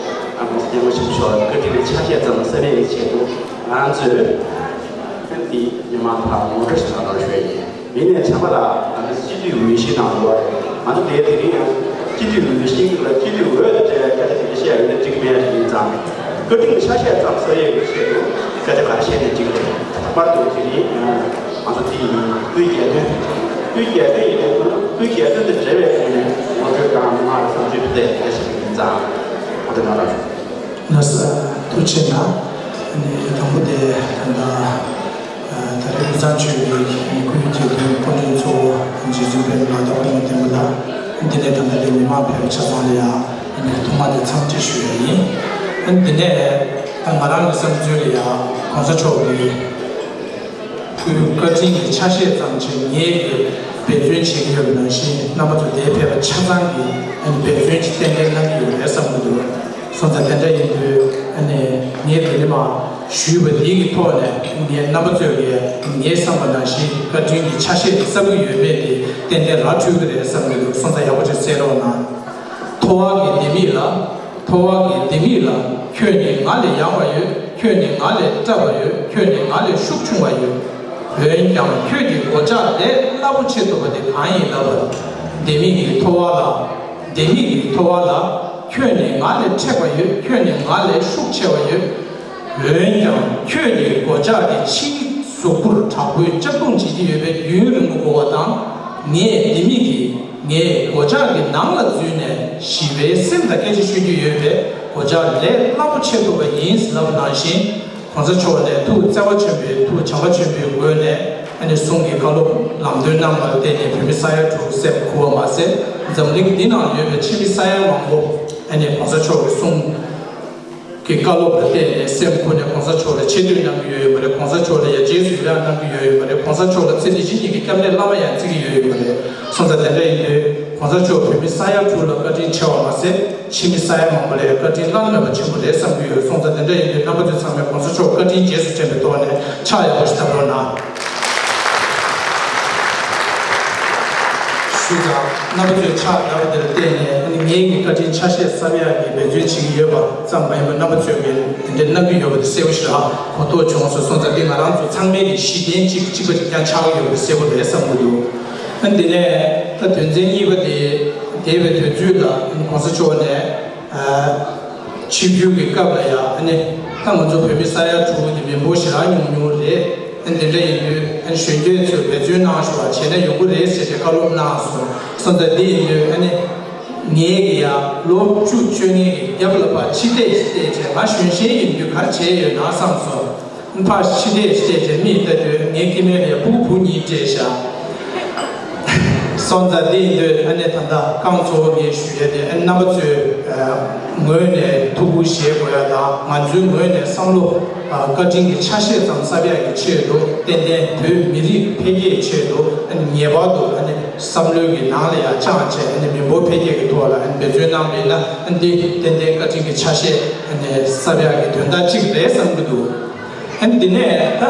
ཨ་ནི་སྐྱབས་མགོན་ཆེན་པོ་མཆོག་ལ་བཀའ་དྲིན་ཆ་ཤས་ཙམ་གསབ་པའི་ཆེད་དུ་ང་ཚོས་ཨ་ནི་འདི་མི་མང་ཕར་ངོ་སྤྲོད་ཞིག་གནང་རོགས་ཞུ་ཡ་ཡིན། ཡིན་ནའི་བྱམས་པ་ལགས་ང་ཚོ་སྤྱི་འཐུས་འོས་གཞི་ནང་ལོགས་ང་ཚོ་དེའི་དེ་རིང་ཡང་སྤྱི་འཐུས་འོས་གཞི་ལ་སྤྱི་འཐུས་འོས་དང་འབྲེལ་བའི་སྐད་ཆ་དེ་འདྲ་བཤད་ཡོད་ན་འགྲིག་མེད་ཡིན་ཙང་བཀའ་དྲིན་ཆ་ཤས་ཙམ་གསབ་ཡས་ཀྱི་ཆེད་དུ་སྐད་ཆ་ག་རེ་བཤད་ནས་འགྲིག་རེད། ལྷག་པར་དུ་དེ་རིང་ང་ཚོ་དེ་ཡིན་དབུས་རྒྱལ་དོན་དབུས་རྒྱལ་དོན་ཡིན་པའི་ཁོ་ན་དབུས་རྒྱལ་དོན་དང་འབྲེལ་བའི་ཐོག་ནས་ངོ་སྤྲོད་དང་མི་མང་ལ་བསམ་ཚུལ་ཕུལ་ཡས་སྐད་ཆ་ཞིག་ཡིན་ཙང་ཁོང་ཚོ་ང་རང་ཚོ། ལགས་སོ། ཐུགས་རྗེ་ཆེ་གནང་། ཨ་ནི་དང་པོ་དེ་ད་ལྟ་ཨ་ད་རེས་ཀུན་བཟང་ཆོས་ཀྱི་ཁུལ་གྱི་དོན་སྐུ་མགྲོན་གཙོ་བོ་རྗེ་བཙུན་དཔལ་ལྷ་དར་དབང་བསྟན་པ་ལགས། འདི་ནས་ད་ལྟ་དེ་མི་མང་ཕལ་ཆ་ཚང་ལ་ཡང་ཨ་ནི་ཐོག་མ་དེ་འཚམས་འདྲི་ཞུ་ཡ་ཡིན། ཨ་ནི་འདི་ནས་ད་ང་རང་གི་བསམ་ཚུལ་ལ་ཡང་གོང་ས་མཆོག་གི་ཁོའི་བཀའ་དྲིན་གྱི་ཆ་ཤས་ཙམ་ཅིག་ངས་ཀྱི་འབད་བརྩོན་བྱེད་ཀྱི་ཡོད་པ་ནང་བཞིན་རྣམ་པ་ཚོ་འདིར་ཕེབས་པ་ཆ་ཚང་གིས་ཨ་ནི་འབད་བརྩོན་ཅིག་ཏན་ཏན་གནང་གི་ཡོད་རེད་བསམ་གྱི་འདུག་སོང་ཙང་དེ་འདྲ་ཡིན་དུས་ཨ་ནི་ངས་དེ་ནི་མ་ཞུས་པ་འདི་གི་ཐོག་ནས་ངས་རྣམ་པ་ཚོས་ཀྱིས་ངས་བསམ་པ་ནང་བཞིན་བཀའ་དྲིན་གྱི་ཆ་ཤས་དེ་གསབ་ཀྱི་ཡོད་མེད་དེ་ཏན་ཏན་ར་འཕྲོད་ཀྱི་རེད་བསམ་གྱི་འདུག་སོང་ཙང་ཡག་པོ་ཅིག་གསན་རོགས་གནང་། ཐོ་བ་གི་ལྡེ་མིག་ལ། ཐོ་བ་གི་ལྡེ་མིག་ལ། ཁྱོད་ནི་ང་ལས་ཡག་པ་ཡོད། ཁྱོད་ནི་ང་ལས་སྲབ་པ་ཡོད། ཁྱོད་ནི་ང་ལས་ཤུགས་ཆུང་བ་ཡོད། འོན་ཀྱང་ཁྱོད་ཀྱི་སྒོ་ལྕགས་ལས་སླ་པོ་ཆེ་ཐུབ་པ་དེ་གང་ཡིན་ལབ་པར། ལྡེ་མིག་གི་ཐོ་བ་ལ། ལྡེ་མིག་གི་ཐོ་བ་ལ། ཁྱོད་ནི་ང་ལས་མཁྲེགས་པ་ཡོད། ཁྱོད་ནི་ང་ལས་ཤུགས་ཆེ་བ་ཡོད། འོན་ཀྱང་ཁྱོད་ཀྱི་སྒོ་ལྕགས་དེ་ཕྱིའི་གཟུགས་པོར་དྲག་པོའི་ལྕགས་རྡུང་བྱེད་ཀྱི་ཡོད་པས་རྒྱུན་རིང་པོ་འགོར་བ་དང་། ངས་ལྡེ་མིག་གིས་ངའི་སྒོ་ལྕགས་ཀྱི་ནང་ལ་འཛུལ་ནས་ཞི་བའི་སེམས་དང་སྐད་ཆ་ཤོད་ཀྱི་ཡོད་པས་སྒོ་ལྕགས་ལས་སླ་པོ་ཆེ་ཐུབ་པ་ཡིན་ལབ་པ་ནང་བཞིན་གོང་ས་མཆོག་ནས་ཐུགས་བརྩེ་བ་ཆེན་པོས་ཐུགས་བྱམས་པ་ཆེན་པོའི་སྒོ་ནས་ཨ་ནི་གསུང་གི་བཀའ་སློབ་ལམ་སྟོན་གནང་བར་བརྟེན་ནས་བོད་མི་ས་ཡ་དྲུག་སེམས་འགུག་པ་མ་ཟད་འཛམ་གླིང་འདི་ནང་ཡོད་པའི་ཕྱི་མི་ས་ཡ་མང་པོ་ཨ་ནི་གོང་ས་མཆོག་གི་གསུང་གི་བཀའ་སློབ་ལ་བརྟེན་ནས་སེམས་ཁོ་ནས་གོང་ས་མཆོག་ལ་ཆེ་བསྟོད་གནང་གི་ཡོད་ཡོད་མ་རེད། གོང་ས་མཆོག་ལ་ཡ་རྗེས་སུ་ཡི་རང་གནང་གི་ཡོད་ཡོད་མ་རེད། གོང་ས་མཆོག་ལ་ཚེ་འདི་ཕྱི་གཉིས་ཀྱི་སྐྱབས་གནས་བླ་མ་ཡང་བརྩི་གི་ཡོད་ཡོད་མ་རེད། སོང་ཙང་དེ་འདྲ་ཡིན་དུས་གོང་ས་མཆོག་བོད་མི་ས་ཡ་དྲུག་ལ་བཀའ་དྲིན་ཆེ་བ་མ་ཟད་ཕྱི་མི་ས་ཡ་མང་པོ་ལ་ཡང་བཀའ་དྲིན་བླ་ན་མེད་པ་ཆེན་པོ་རེད་བསམ་གྱི་ཡོད། སོང་ཙང་དེ་འདྲ་ཡིན་དུས་རྣམ་པ་ཚོ་ཚང་མས་གོང་ས་མཆོག་བཀའ་དྲིན་རྗེས་སུ་དྲན་པའི་ཐོག་ནས་ཕྱག་ཡག་པོ་ཞིག་བརྡབ་རོགས་གནང་། ཞུས་ཙང་རྣམ་པ་ཚོས་ཕྱག་བརྡབ་པ་དེར་བརྟེན་ནས་ཨ་ནི་ངའི་གི་བཀའ་དྲིན་ཆ་ཤས་གསབ་ཡག་གི་འབད་བརྩོན་བྱེད་ཀྱི་ཡོད་པ་ཙམ་མ་ཡིན་པར་རྣམ་པ་ཚོས་ཀྱིས་དེ་འདྲ་གནང་གི་ཡོད་པ་དེ་གསལ་པོ་ཞིག་ལ་གོ་རྟོགས་བྱུང་སོང་། སོང་ཙང་འདི་ང་རང་ཚོ་ཚང་མའི་གི་གཞི་རྟེན་གཅིག་གཅིག་པ་གཅིག་རྐྱང་ཆགས་ཀྱི་ཡོད་པ་དེ་གསལ་པོ་རེད་བསམ་གྱི་འདུག་ཨ་ནི་དེ་ནས་ད་དོན་ཚན་གཉིས་པ་དེ་འདས་པའི་དུས་ཚོད་ལ་ཨ་ནི་གོང་ས་མཆོག་ནས་ཨ་ཆིབས་བསྒྱུར་གྱི་སྐབས་ལ་ཡང་ཨ་ནི་ད་ང་ཚོ་བོད་མི་ས་ཡ་དྲུག་དེ་མི་འབོར་ཞེ་དྲག་ཉུང་ཉུང་རེད། ཨ་ནི་དེ་འདྲ་ཡིན་དུས་ཨ་ནི་གཞོན་སྐྱེས་ཚོས་འབད་བརྩོན་གནང་ཤོག་བྱས་ན་ཡོང་གི་རེད་ཟེར་ཏེ་བཀའ་སློབ་གནང་སོང་། སོང་ཙང་འདི་ཡིན་དུས་ཨ་ནི་ངས་ཀྱི་ཡང་ལོ་བཅུ་བཅོ་ལྔའི་རྒྱབ་ལ་ཕར་ཕྱི་བལྟས་ཤིག་བལྟས་བྱས་ང་གཞོན་གཞོན་ཡིན་དུས་ག་རེ་བྱས་ཡོད་ན་བསམ་སོང་། ཕར་ཕྱི་བལྟས་ཤིག་བལྟས་བྱས་མིག་ལྟ་དུས་ངའི་སྐྱེ་དམན་ལ་ཡང་ཕྲུ་གུ་བུ་གཉིས་སྤྲད་བཞག་སོང་ཙང་འདི་ཡིན་དུས་ཨ་ནི་ད་ལྟ་རྐང་གཙོ་བོ་ངས་ཞུ་ཡ་དེ་ཨ་ནི་རྣམ་པ་ཚོའི་ངོས་ནས་ཐུགས་ཁུར་བཞེས་དགོས་ཡ་དང་ང་ཚོའི་ངོས་ནས་བསམ་བློ་བཀའ་དྲིན་གྱི་ཆ་ཤས་ཙམ་གསབ་ཡ་གི་ཆེད་དུ་ཏན་ཏན་བོད་མི་རིགས་འཕེལ་རྒྱས་ཆེད་དུ་ཨ་ནི་ངེས་པར་དུ་ཨ་ནི་བསམ་བློའི་གི་ནང་ལ་ཡ་བཅངས་བྱས་ཨ་ནི་མི་འབོར་འཕེལ་རྒྱས་ཀྱི་ཐོག་ལ་ཨ་ནི་འབད་བརྩོན་གནང་བ་ཡིན་ན་ཨ་ནི་འདི་ཏན་ཏན་བཀའ་དྲིན་གྱི་ཆ་ཤས་ཨ་ནི་གསབ་ཡ་གི་དོན་དག་གཅིག་རེད་བསམ་གྱི་འདུག་ཨ་ནི་འདི་ནས་ད་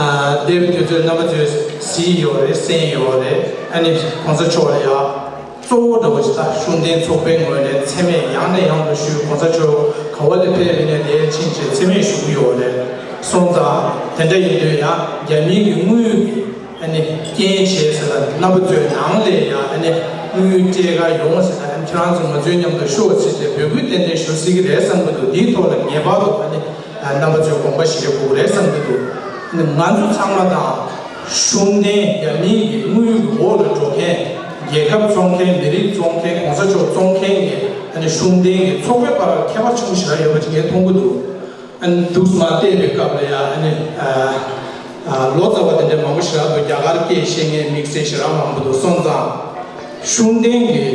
ཨ་འདས་པའི་དུས་ཚོད་རྣམ་པ་ཚོས་གཟིགས་ཡོད་རེད། གསན་ཡོད་རེད། ཨ་ནི་གོང་ས་མཆོག་ལ་ཡ་གཙོ་བོ་འདྲ་བོ་ཞིག་ད་ཤུགས་ལྡན་ཚོགས་པའི་ངོས་ནས་མཚན་སྨད་ཡང་ནས་ཡང་དུ་ཞུས། གོང་ས་མཆོག་ག་བ་ལ་ཕེབས་པ་ཡིན་ནའི་དེར་ཕྱིན་བྱས་མཚན་སྨད་ཞུ་གི་ཡོད་རེད། སོང་ཙང་དེ་འདྲ་ཡིན་དུས་ཡང་རྒྱ་མིའི་གི་དངུལ་གྱི་ཨ་ནི་རྐྱེན་བྱས་ཟེར་ལ་རྣམ་པ་ཚོའི་ནང་ལས་ཡང་ཨ་ནི་དངུལ་སྤྲད་ག་ཡོང་ཟེར་ལ་ཨ་ནི་ཁྱེད་རང་ཚོ་ང་ཚོའི་མཉམ་དུ་ཤོག་ཟེར་ཏེ་འབོད་སྐུལ་ཏན་ཏན་ཞུ་སྲིད་ཀྱི་རེད་བསམ་གྱི་འདུག་འདིའི་ཐོག་ལ་ངེས་པར་དུ་ཨ་ནི་རྣམ་པ་ཚོས་དགོངས་པ་བཞེས་དགོས་ཀྱི་རེད་བསམ་གྱི་འདུག་ང་ཚོ་ཚང་མ་དང་ཤུགས་ལྡན་རྒྱ་མིའི་གི་དངུལ་གྱི་འོག་ལ་འགྲོ་མཁན་རྒྱལ་ཁབ་བཙོང་མཁན་མི་རིགས་བཙོང་མཁན་གོང་ས་མཆོག་བཙོང་མཁན་གྱི་ཨ་ནི་ཤུགས་ལྡན་གྱི་ཚོགས་པའི་བར་ལ་ཁྱད་པར་ཆེན་པོ་ཞེ་དྲག་ཡོད་པ་ཅིག་ངས་མཐོང་གི་འདུག་ཨ་ནི་འདུག་སེ་མར་བལྟས་པའི་སྐབས་ལ་ཡང་ཨ་ནི་ཨ་ཨ་ལོ་ཙཱ་བ་དེ་འདྲ་མང་པོ་ཞེ་དྲག་འདུག་རྒྱ་གར་སྐད་བཤད་མཁན་དམིགས་བསལ་ཞེ་དྲག་མང་པོ་འདུག་སོང་ཙང་ཤུགས་ལྡན་གྱི་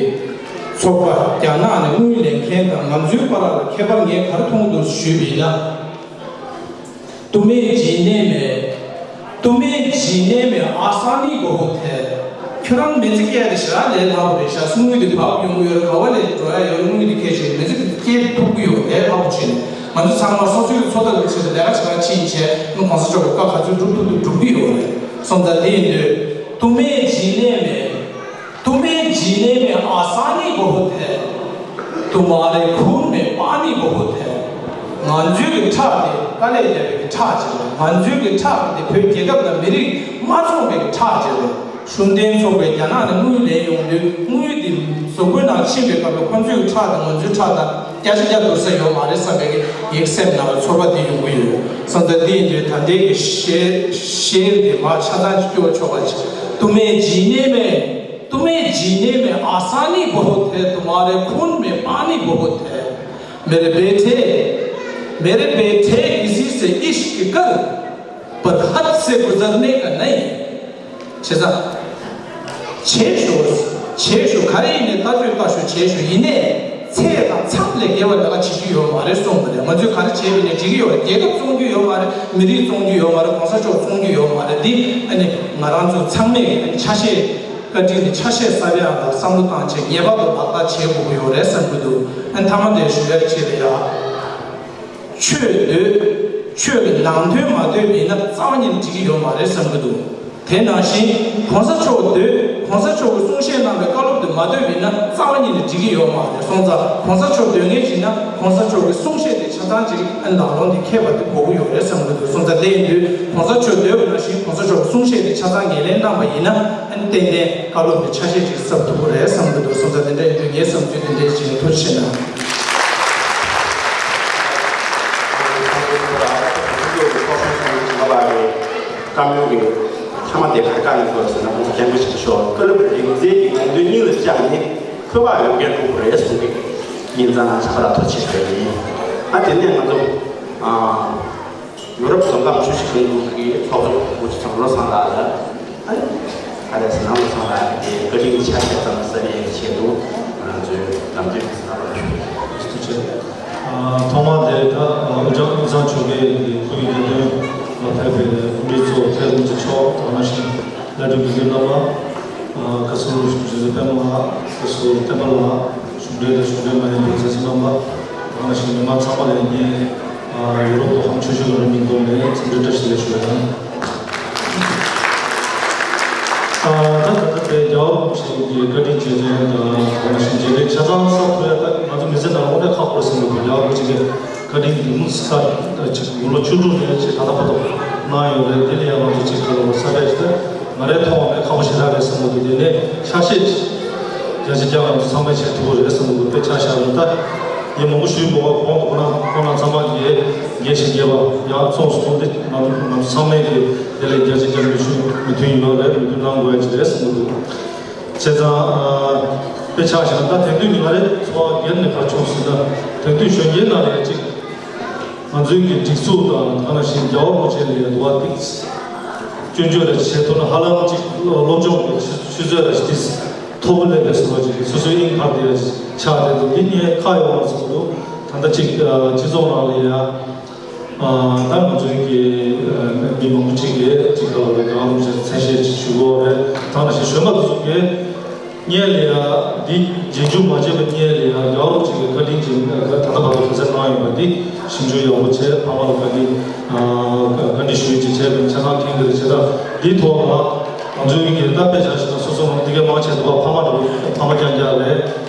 ཚོགས་པ་རྒྱ་ནག་ནས་དངུལ་ལེན་མཁན་དང་ང་ཚོའི་བར་ལ་ཁྱད་པར་ངས་ག་རེ་མཐོང་འདུག་ཞུས་པ་ཡིན་ན། तुम्हें जीने में तुम्हें जीने में आसानी बहुत है। ཁྱོད་རང་མི་ཚེ་སྐྱེལ་དེ་ཞེ་དྲག་ལས་སླ་པོ་རེད་ཤག་དངུལ་དེ་བབས་ཡོང་གི་ཡོད་རེད། ག་བ་ལས་འགྲོ་ཡ་ཡོད་རེད། དངུལ་དེ་ཁྱེར་བྱས་མི་ཚེ་སྐྱེལ་ཐུབ་ཀྱི་ཡོད་རེད། ལས་སླ་པོ་བྱས་ནས་ང་ཚོ་ཚང་མ་སོ་སོའི་འཚོ་ཐབས་ཀྱི་ཆེད་དུ་ལས་ཀ་བྱེད་མཁན་ཅིག་ཡིན་བྱས་ཨ་ནི་གོང་ས་མཆོག་གི་བཀའ་ག་ཚོད་སྒྲུབ་ཐུབ་ཐུབ་སྒྲུབ་ཀྱི་ཡོད་རེད། སོང་ཙང་དེ་ཡིན་དུས་तुम्हें जीने में तुम्हें जीने में आसानी बहुत है। तुम्हारे खून में पानी बहुत है। ང་ཚོའི་གི་ཁྲག་དེ་དཀའ་ལས་བརྒྱབ་པའི་གི་ཁྲག་ཅིག་རེད། ང་ཚོའི་གི་ཁྲག་དེ་བོད་རྒྱལ་ཁབ་དང་མི་རིགས་མ་ཚོགས་པའི་གི་ཁྲག་ཅིག་རེད། ཤུགས་ལྡན་ཚོགས་པས་རྒྱ་ནག་ནས་དངུལ་ལེན་ཡོང་དུས་དངུལ་དེ་གཟུགས་པོའི་ནང་ཕྱིན་པའི་སྐབས་ལ་ཁོང་ཚོའི་ཁྲག་དང་ང་ཚོའི་ཁྲག་དང་བརྒྱ་ཆ་བརྒྱ་བསྡུར་ས་ཡོད་མ་རེད་བསམ་པའི་གི་ཡིད་སེམས་ནང་ལ་ཚོར་བ་དེ་ཡོང་གི་ཡོད། སོང་ཙང་དེ་ཡིན་དུས་ད་ལྟའི་གི་གཞས་གཞས་དེ་མར་ཆ་ཚང་ཅིག་སྐྱོར་ཆོག་པ་ཅིག་ཏུ་མེ་ཇི་ནེ་མེ། तुम्हें जीने में आसानी बहुत है, तुम्हारे खून में पानी बहुत है। मेरे बेटे, मेरे बेटे, किसी से इश्क कर, पर हद से गुजरने का नहीं। བྱས་ཙང་། བྱས་ཤོག་བྱས་ཤོག་ག་རེ་ཡིན་ནའི་ལྟ་ཚོད་ལྟ་ཤོག་བྱས་ཤོག་ཡིན་ནའི། ཚད་དང་མཚམས་ལས་བརྒལ་བ་ལས་ཀ་བྱེད་རྒྱུ་ཡོད་མ་རེད་གསུངས་པ་རེད། ང་ཚོས་ག་རེ་བྱས་པ་ཡིན་ནའི་འགྲིག་གི་ཡོད་རེད། རྒྱལ་ཁབ་བཙོང་རྒྱུ་ཡོད་མ་རེད། མི་རིགས་བཙོང་རྒྱུ་ཡོད་མ་རེད། གོང་ས་མཆོག་བཙོང་རྒྱུ་ཡོད་མ་རེད། འདི་ཨ་ནི་ང་རང་ཚོ་ཚང་མས་ཨ་ནི་ཆ་ཤས། བཀའ་དྲིན་ནི་ཆ་ཤས་གསབ་ཡག་ལ་བསམ་བློ་བཏང་བྱས་ངེས་པར་དུ་ལག་བསྟར་བྱེད་དགོས་ཀྱི་ཡོད་རེད་བསམ་གྱི་འདུག་ཨ་ནི་མཐའ་མ་དེ་ཞུ་ཡག་ཆེད་ལ་ཡ། ཆོས་འདོད། ཆོས་ཀྱི་ནང་དོན་མ་འདོད་པ་ཡིན་ན་རྩ་བ་ཉིད་ནས་འགྲིག་གི་ཡོད་མ་རེད་བསམ་གྱི་འདུག་དེ་ནང་བཞིན་གོང་ས་མཆོག་འདོད། གོང་ས་མཆོག་གི་གསུང་བཤད་གནང་བའི་བཀའ་སློབ་དེ་མ་འདོད་པ་ཡིན་ན་རྩ་བ་ཉིད་ནས་འགྲིག་གི་ཡོད་མ་རེད། སོང་ཙང་གོང་ས་མཆོག་འདོད་མཁན་ཞིག་ན་གོང་ས་མཆོག་གི་གསུང་བཤད་དེ་ཆ་ཚང་ཅིག་ཨ་ནི་ལག་ལོང་དེ་འཁེལ་བ་དེ་དགོས་ཀྱི་ཡོད་རེད་བསམ་གྱི་འདུག་སོང་ཙང་དེ་ཡིན་དུས་གོང་ས་མཆོག་འདོད་པ་ནང་བཞིན་གོང་ས་མཆོག་གི་གསུང་བཤད་དེ་ཆ་ཚང་ངོས་ལེན་གནང་བ་ཡིན་ན། ཨ་ནི་ཏན་ཏན་བཀའ་སློབ་དེ་ཆ་ཤས་ཅིག་གསབ་ཐུབ་ཀྱི་རེད་བསམ་གྱི་འདུག་སོང་ཙང་དེ་འདྲ་ཡིན་དུས་ངའི་བསམ་ཚུལ་དེ་འདྲ་ཞིག་ཡིན། ཐུགས་རྗེ་ཆེ་གནང་། བཀའ་མོལ་གྱི་མཐའ་མ་དེ་ག་རེ་བཀའ་གནང་དགོས་ཟེར་ན། ཁོང་ཚོ་རྒན་པོ་ཞིག་ཤོག་བཀའ་སློབ་རིག་རྩལ་གྱི་ནང་དོན་སྙིང་ལ་བཅངས་ནས་འཁོས་བག་ཡོད་མཁན་ཕུད་དགོས་རེད་གསུང་གི་ཡིན་ཙང་ཆ་ཁ་ལ་ཐུགས་རྗེ་ཆེ་ཞུ་ཡ་ཡིན། ཨ་དེ་ནས་ང་ཚོ་ཨ། ཡུ་རོབ་རྫོང་ཁག་ཆུ་བཞི་སྒང་དྲུག་གི་ཚོགས་གཙོ་དབུ་ཁྲིད་ཚང་བློ་བཟང་ལགས་ལ། ཨ་ནི་ཨ་རེ་ཟེར་ན་བློ་བཟང་ལགས་ཀྱིས་བཀའ་དྲིན་གྱི་ཆ་ཤས་ཙམ་གསབ་པའི་ཆེད་དུ་ང་ཚོའི་ལམ་སྟོན་གྱི་གསར་པ་ཞུ། ཐུགས་རྗེ་ཆེ། ཨ་ཐོག་མར་དེ་ད་དབུ་ལྕམ་དབུས་གཙང་ཆོལ་ཁའི་སྐུའི་ངེས་དོན་ལ་ཕེབས་པའི་དབུ་མའི་གཙོ་ཐེག་དབུ་མཛད་མཆོག་དང་ནང་བཞིན་བླ་སྤྲུལ་དགེ་བསྐོས་རྣམ་པ། ཨ་བཀའ་ཟུར་རིན་པོ་ཆེ་པདྨ་ལགས། བཀའ་ཟུར་བསྟན་པ་ལགས། གཞུང་འབྲེལ་དང་གཞུང་འབྲེལ་མ་ཡིན་པའི་མཛད་གཙོ་རྣམ་པ། དེ་ནང་བཞིན་མི་མང་ཚང་མ་ལ་ངས་ཨ་ཡུ་རོབ་ཏུ་ཧམ་ཆོས་ཞུ་བ་རིན་མིང་ཐོག་ནས་འཚམས་འདྲི་བཀྲ་ཤིས་བདེ་ལེགས་ཞུ་བ་དང་། ཨ་ད་ད་ལྟ་བའི་རྒྱལ་བ་རིན་པོ་ཆེ་གི་བཀའ་དྲིན་རྗེས་དྲན་དང་། དེ་ནང་བཞིན་རྗེས་དྲན་ཆ་ཚང་གསབ་ཐུབ་ཡ་ད་ང་ཚོ་མི་ཚེ་ནང་དངོས་གནས་ཁག་པོ་རེད་བསམ་གྱི་འདུག་རྒྱལ་བ་རིན་པོ་ཆེ་གི་བཀའ་དྲིན་གྱི་ལུང་གསར་ཅིག་དགུང་ལོ་བཅུ་དྲུག་ནས་ཅིག་ད་ལྟ་བར་དུ་གནང་ཡོད་རེད། དེ་ལ་ཡང་ང་ཚོ་ཅིག་ག་ལ་བ་ས་རེད་ཅིག་ང་རའི་མཐོང་བ་ནས་ཁག་པོ་ཞེ་དྲག་རེད་བསམ་གྱི་འདུག་དེ་ནས་ཆ་ཤས་ཅིག་བརྒྱ་ཆ་བརྒྱ་ང་ཚོ་ཚང་མས་བྱེད་ཐུབ་ཀྱི་རེད་བསམ་གྱི་འདུག་དཔེ་ཆ་བཞག་ན་ད་ངས་མང་པོ་ཞུས་མ་དགོས། ཁོང་ཁོང་རྣམ་ཁོང་རྣམ་ཚང་མ་གིས་དགེ་བཤེས་དགེ་བ་ཡག་ཚོགས་སུ་གཏོང་སྟེ་ང་ཚོ་ང་ཚོ་ཚང་མས་ཀྱིས་དེ་ལས་བརྒྱ་ཆ་བརྒྱ་མི་ཞུ་མོས་མཐུན་ཡིན་པ་རེད། མོས་མཐུན་གནང་དགོས་ཡ་ཅིག་རེད་བསམ་གྱི་འདུག་བྱས་ཙང་། ཨ། དཔེ་ཆ་བཞག་ན་ད་དེང་དུས་ང་རའི་ཚོར་བ་སྒེར་ནས་ག་རེ་བྱུང་ཟེར་ན། དེང་དུས་གཞོན་སྐྱེས་ནང་ལ་ཡ་གཅིག་ང་ཚོའི་གི་སྒྲིག་འཛུགས་དང་དེ་ནང་བཞིན་རྒྱལ་བ་རིན་པོ་ཆེ་ལ་ཡ་འདུ་བ་ཏིག་སྐྱོན་བརྗོད་ལ་བྱེད་ཐུབ་ན་ཧ་ལམ་གཅིག་སློབ་སྦྱོང་གི་ཆུ་ཆུ་ཚོད་ལ་ཏིག་མཐོ་པོ་སླེབས་པའི་བཟོ་འདྲ་ཅིག་སོ་སོའི་དབྱིངས་འཕར་ཏེ་ཆགས་བསྡད་འདུག་འདི་ངས་ཁག་ཡོད་མ་ཚོར་འདུག་ད་ལྟ་གཅིག་སྤྱི་ཚོགས་ནང་ལ་ཡ། ཨ་ད་ང་ཚོའི་གི་ཨ་མི་མང་པོ་ཅིག་གིས་ཅིག་ག་ལ་རེ་རྒྱལ་བ་རིན་པོ་ཆེར་མཚན་ཤས་ཅིག་ཞུ་གི་ཡོད་རེད། ད་ནང་བཞིན་གཞོན་པ་དེ་ཚོ་གིས་སྔོན་ལ་ཡ་འདི་རྗེས་འཇུག་མ་བྱས་པའི་སྔོན་ལ་ཡ་རྒྱལ་བ་རིན་པོ་ཆེ་གི་བཀའ་དྲིན་ཅིག་ད་ལྟ་བར་དུ་ག་ཚོད་གནང་ཡོད་པ་འདི་ཞིབ་འཇུག་ཡག་པོ་བྱས། ཕ་མ་ལ་བཀའ་དྲིན་ཨ་བཀའ་དྲིན་ཞུ་ཡིག་ཅིག་བྱས་པའི་ཆ་ཚང་མཁྱེན་གྱི་རེད། བྱས་ཙང་འདིའི་ཐོག་ལ་ང་ཚོའི་གི་ད་དཔེ་ཆ་བཞག་ན་སོ་སོ་ནང་འདི་གའི་མང་ཆེ་འདུག་པ་ཕ་མ་འདྲ་པོ་ཕ་མ་རྐྱང་རྐྱང་རེད།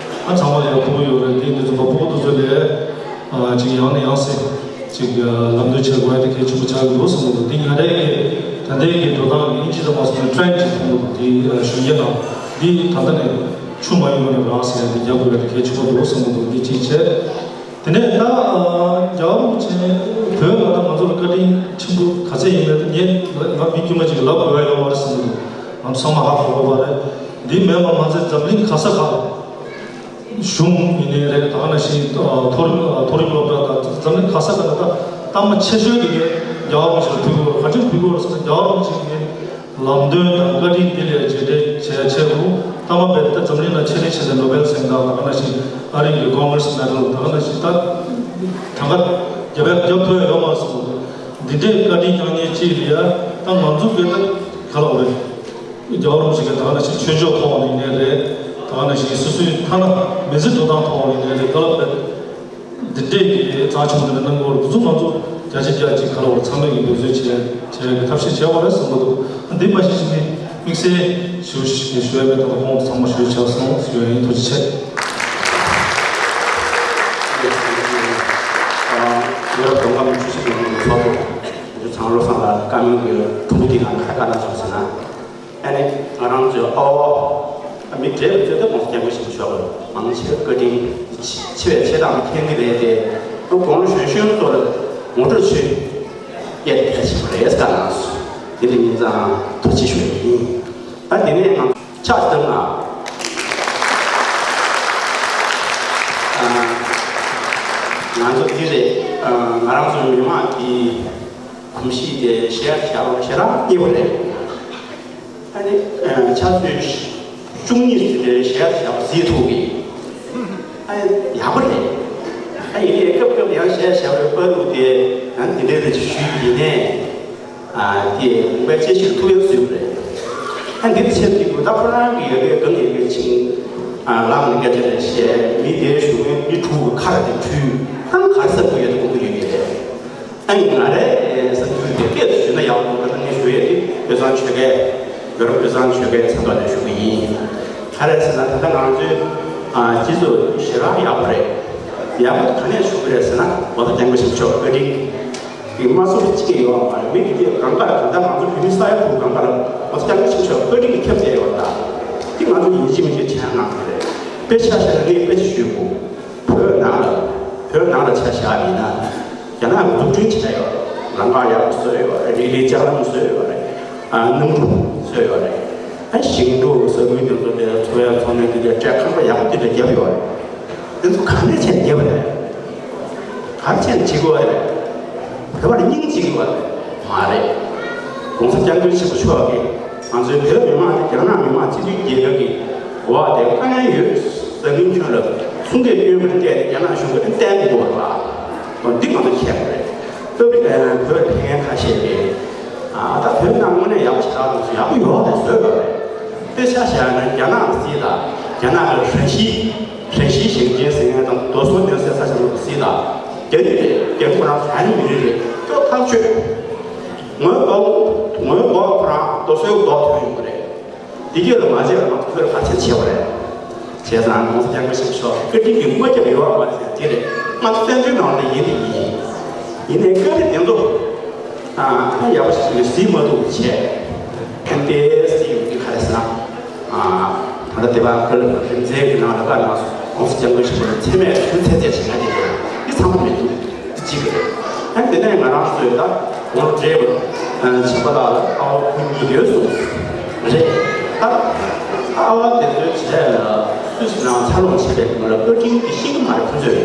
ཨ་ཚང་མ་ལ་ཡ་ཕྲུ་གུ་ཡོད་རེད། འདི་འདི་ཚོ་མ་ཕྲུ་གུ་དེ་ཚོ་ལས། ཨ་ཅིག་ཡང་ནས་ཡང་སེ་ཅིག་ལམ་སྟོན་བྱེད་དགོས་ཡ་དེ་གལ་ཆེན་པོ་ཆགས་ཀྱི་འདུག་བསམ་གྱི་འདུག་འདི་ང་རའི་གི་ད་ལྟའི་གི་འགྲོ་སྟངས་ཀྱི་དབྱིན་ཇི་ལ་མ་སོང་ནས་ཊེན་ཅིག་མཐོང་གི་འདུག་འདི་གཞོན་སྐྱེས་ནང་འདི་ད་ལྟ་ནས་ཆུ་མ་ཡོང་བ་ནས་རག་ཟེར་ཡ་འདི་རྒྱག་དགོས་ཡ་དེ་གལ་ཆེན་པོ་འདུག་བསམ་གྱི་འདུག་འདི་གཅིག་བྱས། དེ་ནས་ད་ཨ་རྒྱལ་བ་རིན་པོ་ཆེ་བོད་ལ་ད་ང་ཚོ་ལ་བཀའ་དྲིན་ཆེན་པོ་ག་ཚད་ཡིན་མིན་ད་ངས་ང་མི་དཀྱུས་མ་ཅིག་ལབ་དགོས་ཡ་ཡོད་མ་རེད་བསམ་གྱི་འདུག་ང་ཚོ་ཚང་མ་ཧ་གོ་དགོས་པ་རེད། འདི་མེད་པ་མ་ཚད་འཛམ་གླིང་ག་ས་ག་གཞུང་ཡིན་ནའི་རེད། ད་ག་ནང་བཞིན་ཨ་མཐོ་རིམ་ཨ་མཐོ་རིམ་སློབ་གྲྭ་དང་འཛམ་གླིང་ག་ས་ག་ལ་ད་གཏའ་མ་ཆེ་ཤོས་དེ་གའི་རྒྱལ་བ་རིན་པོ་ཆེ་ལ་ཕུལ་དགོས་རེད། ག་ཅིར་ཕུལ་དགོས་རེད་ཟེར་ན་རྒྱལ་བ་རིན་པོ་ཆེ་གིས་ལམ་སྟོན་དང་བཀའ་དྲིན་འདི་ལས་རྗེས་དྲན་བྱེད་ཡ་ཆེད་དུ་གཏའ་མ་རྦད་དེ་འཛམ་གླིང་ནང་ཆེས་རིང་ཆེ་བའི་ནོ་བེལ་གཟེངས་རྟགས་དང་། ད་ག་ནང་བཞིན་ཨ་རི་གི་ཀོང་གྷི་རེ་སི་མེ་ཌལ་དང་། ད་ག་ནང་བཞིན་ད་གྲངས་ཀ་རྒྱབ་ཡ་རྒྱབ་ཐུབ་ཡ་ཡོད་མ་རེད་བསམ་གྱི་འདུག་འདི་འདྲའི་བཀའ་དྲིན་བསྐྱངས་མཁན་གཅིག་ལ་ཡ་ད་ང་ཚོ་གི་ད་ག་ལ་འོ་རེད། རྒྱལ་བ་རིན་པོ་ཆེ་གིས་ད་ག་ནང་བཞིན་ཆོས་ཕྱོགས་ཐོག་ནས་ཡིན་ནའི་རེད། ད་ག་ནང་བཞིན་སོ་སོའི་ཐ་ན་མི་ཚེ་འགྲོ་སྟངས་ཐོག་ནས་ཡིན་ནའི་རེད། ག་ལ་བས་འདི་འདྲས་ཀྱི་རྩ་ཆེན་པོ་འདི་འདྲ་གནང་དགོས་རེད། འདི་ཚོ་ང་ཚོ་བརྒྱ་ཆ་བརྒྱ་ཅིག་ག་ལ་བར་ཚང་མས་ཀྱི་འདོད་རྩོལ་བྱས་བྱས་ཀྱི་ཐབས་ཤེས་བྱས་པ་རེད་བསམ་གྱི་འདུག་འདི་མ་གཞི་ཅིག་ནི་དམིགས་བསལ་ཞུ་ཞུ་ཞུ་ཡ་མེད། ད་ལྟ་ཁོང་ཚང་མ་ཞུ་བྱས་སོང་ཞུ་ཡ་ཡིན། ཐུགས་རྗེ་ཆེ། ཡོ་རོབ་མདོ་ཁམས་ཆུ་བཞི་སྒང་དྲུག་གི་ཚོགས་གཙོ་ཚང་བློ་བཟང་ལགས་བཀའ་མོལ་གྱི་ཐུང་ཐུང་འདི་ནང་ག་རེ་བཀའ་གནང་སོང་ཟེར་ན། ཨ་ནི་ང་རང་ཚོའི་ཨ་ཕོ་མི་བགྲེས་པ་ཚོས་ད་༸གོང་ས་༸སྐྱབས་མགོན་ཆེན་པོ་མཆོག་ལ་མང་ཆེ་བ་བཀའ་དྲིན་ཆེ་བའི་ཆེ་ཐག་མཁྱེན་གྱི་རེད་དེ། དགུང་ལོ་གཞོན་གཞོན་ཚོ་ལ་ངོ་སྤྲོད་བྱེད་ཡས་གལ་ཆེན་པོ་རེད་ཟེར་གནང་སོང་། དེ་འདྲ་ཡིན་ཙང་ཐུགས་རྗེ་ཆེ་ཞུ་ཡས་ཡིན། ད་དེ་ནས་ང་ཕྱག་བཏབ་ན། ང་ཚོ་འདི་རེད། ང་རང་ཚོ་མི་མང་གི་གོམས་གཤིས་དེ་གཞས་བཞག་པ་ཞེ་དྲག་རྙེད་པ་རེད། ཨ་ནི་ཆུ་ཚོད་བཅུ་གཉིས་ཙམ་དེ་གཞས་བཞག་པ་གཟིགས་ཐུབ་གི། ཨ་ནི་ཡག་པོ་རེད། ཨ་ཡིན་ནའི་སྐབས་སྐབས་ཡང་གཞས་བཞག་པའི་བར་དུ་དེ་ཡང་འདི་འདྲའི་རེ་ཞུ་ཡིན་ནའི། ཨ་དེ་དགོངས་པ་ཇེ་ཆེར་ཐུགས་ཡག་བཟོས་པ་རེད། ཨ་འདི་ཚེ་འདི་གུ་ད་ཁོ་རང་གི་ཡོད་པའི་སྒང་ཡོད་པའི་ཆིང་ཨ་ལམ་ནས་སྐད་ཆ་རེ་བཤད། མི་དེའི་ཞུ་མཁན་མི་དྲུག་གི་ཁ་ར་དེ་འཁྲུལ་ཁང་གར་ས་ཀུ་ཡོད་དུ་གོང་གི་ཡོད་ཀྱི་རེད། ཨ་ཡིན་ང་རེ་བསམ་ཚུལ་དེ་སྐད་དུ་ཞུས་ན་ཡག་པོ་འདུག་ད་ངས་ཞུ་ཡས་དེ་དབུས་གཙང་ཆོལ་ཁའི་ཡོ་རོབ་དབུས་གཙང་ཆོལ་ཁའི་མཚན་ཐོག་ནས་ཞུ་གི་ཡིན། ག་རེ་ཟེར་ན་ད་ལྟ་ང་ཚོའི་ཨ་སྤྱི་ཚོགས་ཞེ་དྲག་ཡག་པོ་རེད། ཡག་པོ་ག་ནས་ཞུ་གི་རེད་ཟེར་ན་ང་ཚོ་རྒྱང་མི་ཞིག་ཆོག་བཀའ་དྲིན། དེ་མ་སོང་གཅིག་ཡོད་མ་རེད། མི་དེ་གང་ག་ལ་གང་ལྟར་ང་ཚོ་བོད་མི་ས་ཡ་དྲུག་གང་ག་ལ་ང་ཚོ་རྒྱ་མི་ཆེ་ཆོག་བཀའ་དྲིན་གྱི་ཁྱབ་བསྡད་ཡོད་ད། དེ་ང་ཚོ་ཡིན་གཅིག་མིན་གཅིག་བྱས་གནང་གི་རེད། དཔེ་ཆ་བཞག་ན་ངས་དཔེ་ཆ་ཞུས་གོ། བོད་ནང་ལ་བོད་ནང་ལ་ཆ་བཞག་ཡིན་ན། རྒྱ་ནག་གི་འཛུགས་སྐྲུན་བྱས་ཡོད་རེད། ལམ་ཁ་ཡག་པོ་བཟོས་ཡོད་རེད། རི་ལི་ལྕགས་ལམ་བཟོས་ཡོད་རེད། ཨ་གནམ་གྲུ་བཟོས་ཡོད་རེད། ཨ་ཞིང་འབྲོག་ས་ཁུལ་དེ་ཚོ་ལ་འཚོ་ཡ་འཚོ་གནས་དེ་འདྲ་སྤྲད་ཁང་པ་ཡག་པོ་དེ་འདྲ་བརྒྱབ་ཡོད་རེད། དེ་ཚོ་ག་འདྲ་བྱས་ནས་བརྒྱབ་རེད། ག་རེ་བྱས་ནས་བྱེད་དགོས་རེད། བོད་པར་སྙིང་རྗེ་དགོས་རེད། མ་རེད། ༸གོང་ས་༸སྐྱབས་མགོན་ཆེན་པོ་མཆོག་གིས་ང་ཚོའི་བོད་མི་མང་དེ་རྒྱ་ནག་མི་མང་སྤྱི་མཐུན་རྒྱལ་ཁབ་ཀྱི་འོག་དེ་དཀའ་ངལ་ཡོད་ཟེར་མཁན་ཁྱོན་ལ་གསུང་སྐད་སྐྱོན་པར་བལྟས་ཏེ་རྒྱ་ནག་གཞུང་གིས་བསྟན་དགོས་རེད་པ། འདི་ང་ཚོ་མཁྱེན་དགོས་རེད། སྟབས་བདེ་བོད་ལ་ཕེབས་མཁན་ཁ་ཤས་ཀྱིས་ཨ་ད་བོད་ནང་དངོས་གནས་ཡག་པོ་ཞེ་དྲག་འདུག་ཟེར། ཡག་པོ་ཡོད་རེད་བཟོས་པ་རེད། དཔེ་ཆ་བཞག་ན་རྒྱ་ནག་གི་སྲིད་དང་རྒྱ་ནག་གི་ཧྲན་ཞི་ཧྲན་ཞི་ཞིང་ཆེན་ཟེར་མཁན་དང་རྡོ་སོལ་སྣོད་སའི་ས་ཆ་ནང་གི་སྲིད་དང་རྒྱ་ནག་རེད། རྒྱ་ནག་ཁོ་རང་ཧྲན་མི་རིགས་རེད། སྐྱོ་ཐག་ཆོད། ངོས་ལྡོག་ངོས་ལྡོག་ཁོ་རང་རྡོ་སོལ་ལྡོག་ཐོན་ཡོང་གི་རེད། འདི་སྐད་ལ་མ་བརྗེད་པར་ང་ཚོ་བོད་ལ་ག་ཚད་བྱེད་པ་རེད། བྱས་ཙང་༸གོང་ས་༸སྐྱབས་མགོན་ཆེན་པོ་མཆོག་བཀའ་དྲིན་གྱི་དམག་རྒྱབ་ཡོད་པ་མ་རེད་ཟེར་དེ་རེད། ང་ཚོ་བཙན་བྱོལ་ནང་ལ་ཡིན་དེ་ཡིན། ཡིན་ནའི་བཀའ་དྲིན་དེ་ཚོ་ཨ་ཡག་པོ་ཞིག་ལ་གཟིགས་མ་ཐུབ་པ་བྱས། ཕན་པའི་སྲིད་ཡོད་ཀྱི་ག་རེ་ཟེར་ན། ད་ལྟ་དེ་བ་ཁུལ་རིམ་འཛེགས་ཀྱི་ནང་ལ་བཀའ་གནང་སོང་། ༸གོང་ས་༸སྐྱབས་མགོན་ཆེན་པོ་ལ་མཚན་སྨད་ཞུ་ཚད་ཚད་བྱེད་ཡ་དེ་རེད། འདི་ཚང་མ་མི་འདུག་འདི་གཅིག་རེད། ཨ་དེ་ནས་ང་རང་ཚོས་ད་ངོ་སྤྲད་པ་བྱམས་པ་ལགས་ལ་ཨ་བ་ཁུ་གཉིས་ཡོད་གསུངས་རེད། ད་ཨ་བ་དེ་ཚོའི་གྲས་ལ་སུད་སི་ནང་འཚར་ལོངས་བྱས་པའི་སྐབས་ལ་བཀའ་དྲིན་འདི་ཤེས་ཀྱི་མ་རེད། ཁོ་ཚོས་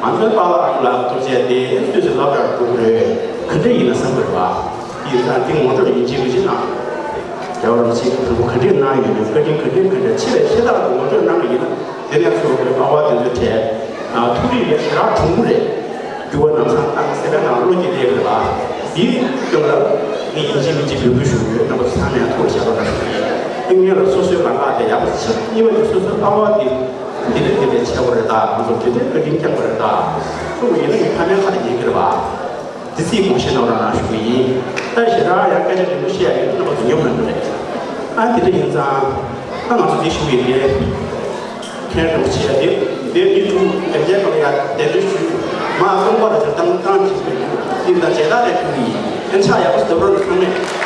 ང་ཚོའི་པཱ་ལགས་ཨ་ཁུ་ལགས་ཐུགས་རྗེ་དེ་སུད་སི་སློབ་གྲྭར་འགྲོ་གི་རེད། ག་འདྲ་ཡིན་ན་བསམ་གྱི་རེད་པ། ཡིན་ཙང་དེ་ངོ་སྤྲོད་ཡིན་གཅིག་མིན་གཅིག་གནང་། རྒྱལ་བ་རིན་པོ་ཆེ་གིས་དང་པོ་ག་འདྲས་གནང་ཡོད་མེད། བཀའ་དྲིན་ག་འདྲས་ག་འདྲས་ཆེ་བའི་ཆེ་ཐག་ཏུ་ངོ་སྤྲོད་གནང་གི་ཡིན་ན། དེ་ནས་ཚུར་ཨ་བ་དེ་ཚོའི་གྲས་ཐུགས་རིག་ཡ་ཞེ་དྲག་གྲུང་པོ་རེད། འགྱུར་བ་ལམ་སང་བཏང་སེ་བའི་ནང་བློ་སྐྱེད་ལས་རེད་པ། དེའི་སྟེང་ལ་ངས་ཡིན་གཅིག་མིན་གཅིག་འབོད་སྐུལ་ཞུ་གི་ཡོད། རྣམ་པ་ཚོ་ཚང་མས་ཐུགས་ལ་བཞག་རོགས་གནང་ཞུ་གི་ཡིན། ཨ་ནི་ལ་སོ་སོའི་ལམ་ཁ་དེ་ཡག་པོ་ཆགས། གཉིས་པ་དེ་སོ་སོའི་ཨ་བ་དེ་དེ་འདྲ་དེ་འདྲ་བྱས་པ་རེད་ད། ང་ཚོ་དེ་འདྲའི་བཀའ་དྲིན་བསྐྱངས་པ་རེད་ད། ཁྱོད་ཡིན་ན་ངའི་ཕ་མའི་ཁ་ལ་ཉན་གི་རེད་པ། དེ་ཚིག་དགོངས་བཞེས་གནང་རོགས་གནང་ཞུ་གི་ཡིན། ད་ཞེ་དྲག་ཡང་སྐད་ཆ་རིང་པོ་བཤད་ཡ་ཡོད་ན་རྣམ་པ་ཚོ་ཉོབ་གནང་གི་རེད། ཨ་དེ་འདྲ་ཡིན་ཙང་ད་ང་ཚོ་འདི་ཞུ་གི་ཡིན། མཁན་རིན་པོ་ཆེ་དེ་འདིར་མི་དྲུག་དེ་འདྲའི་སྐོར་ལ་ཡང་གདན་འདྲེན་ཞུས། མ་སྟོང་པ་ལ་ཅིག་བཏང་བཏང་ཞིག་ཡིན་ད་མཇལ་དར་ལས་ཕུལ་གི་ཡིན། ཨ་ཆ་ཡག་པོ་ཞིག་བསྡུ་རོགས་ཚང་མས།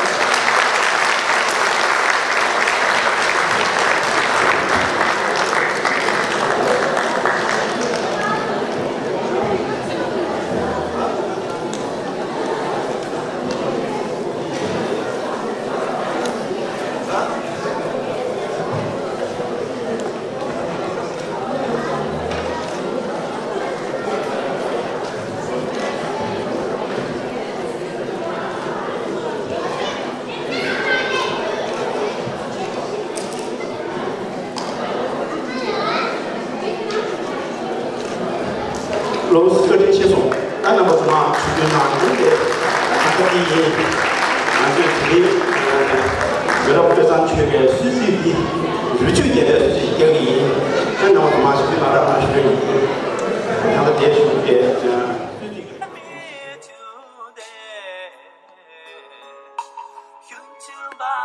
ལོ་སི་བཀའ་དྲིན་ཆེ་སོང་། ཨ་རྣམ་པ་ཚོ་མ་ཆུ་དོན་ནང་ཡོང་སྟེ་ད་ལྟ་འདི་ཡིན། ང་ཚོས་དེ་རིང་ཡོ་རོབ་དབུས་གཙང་ཆོལ་ཁའི་སུད་སི་འདི་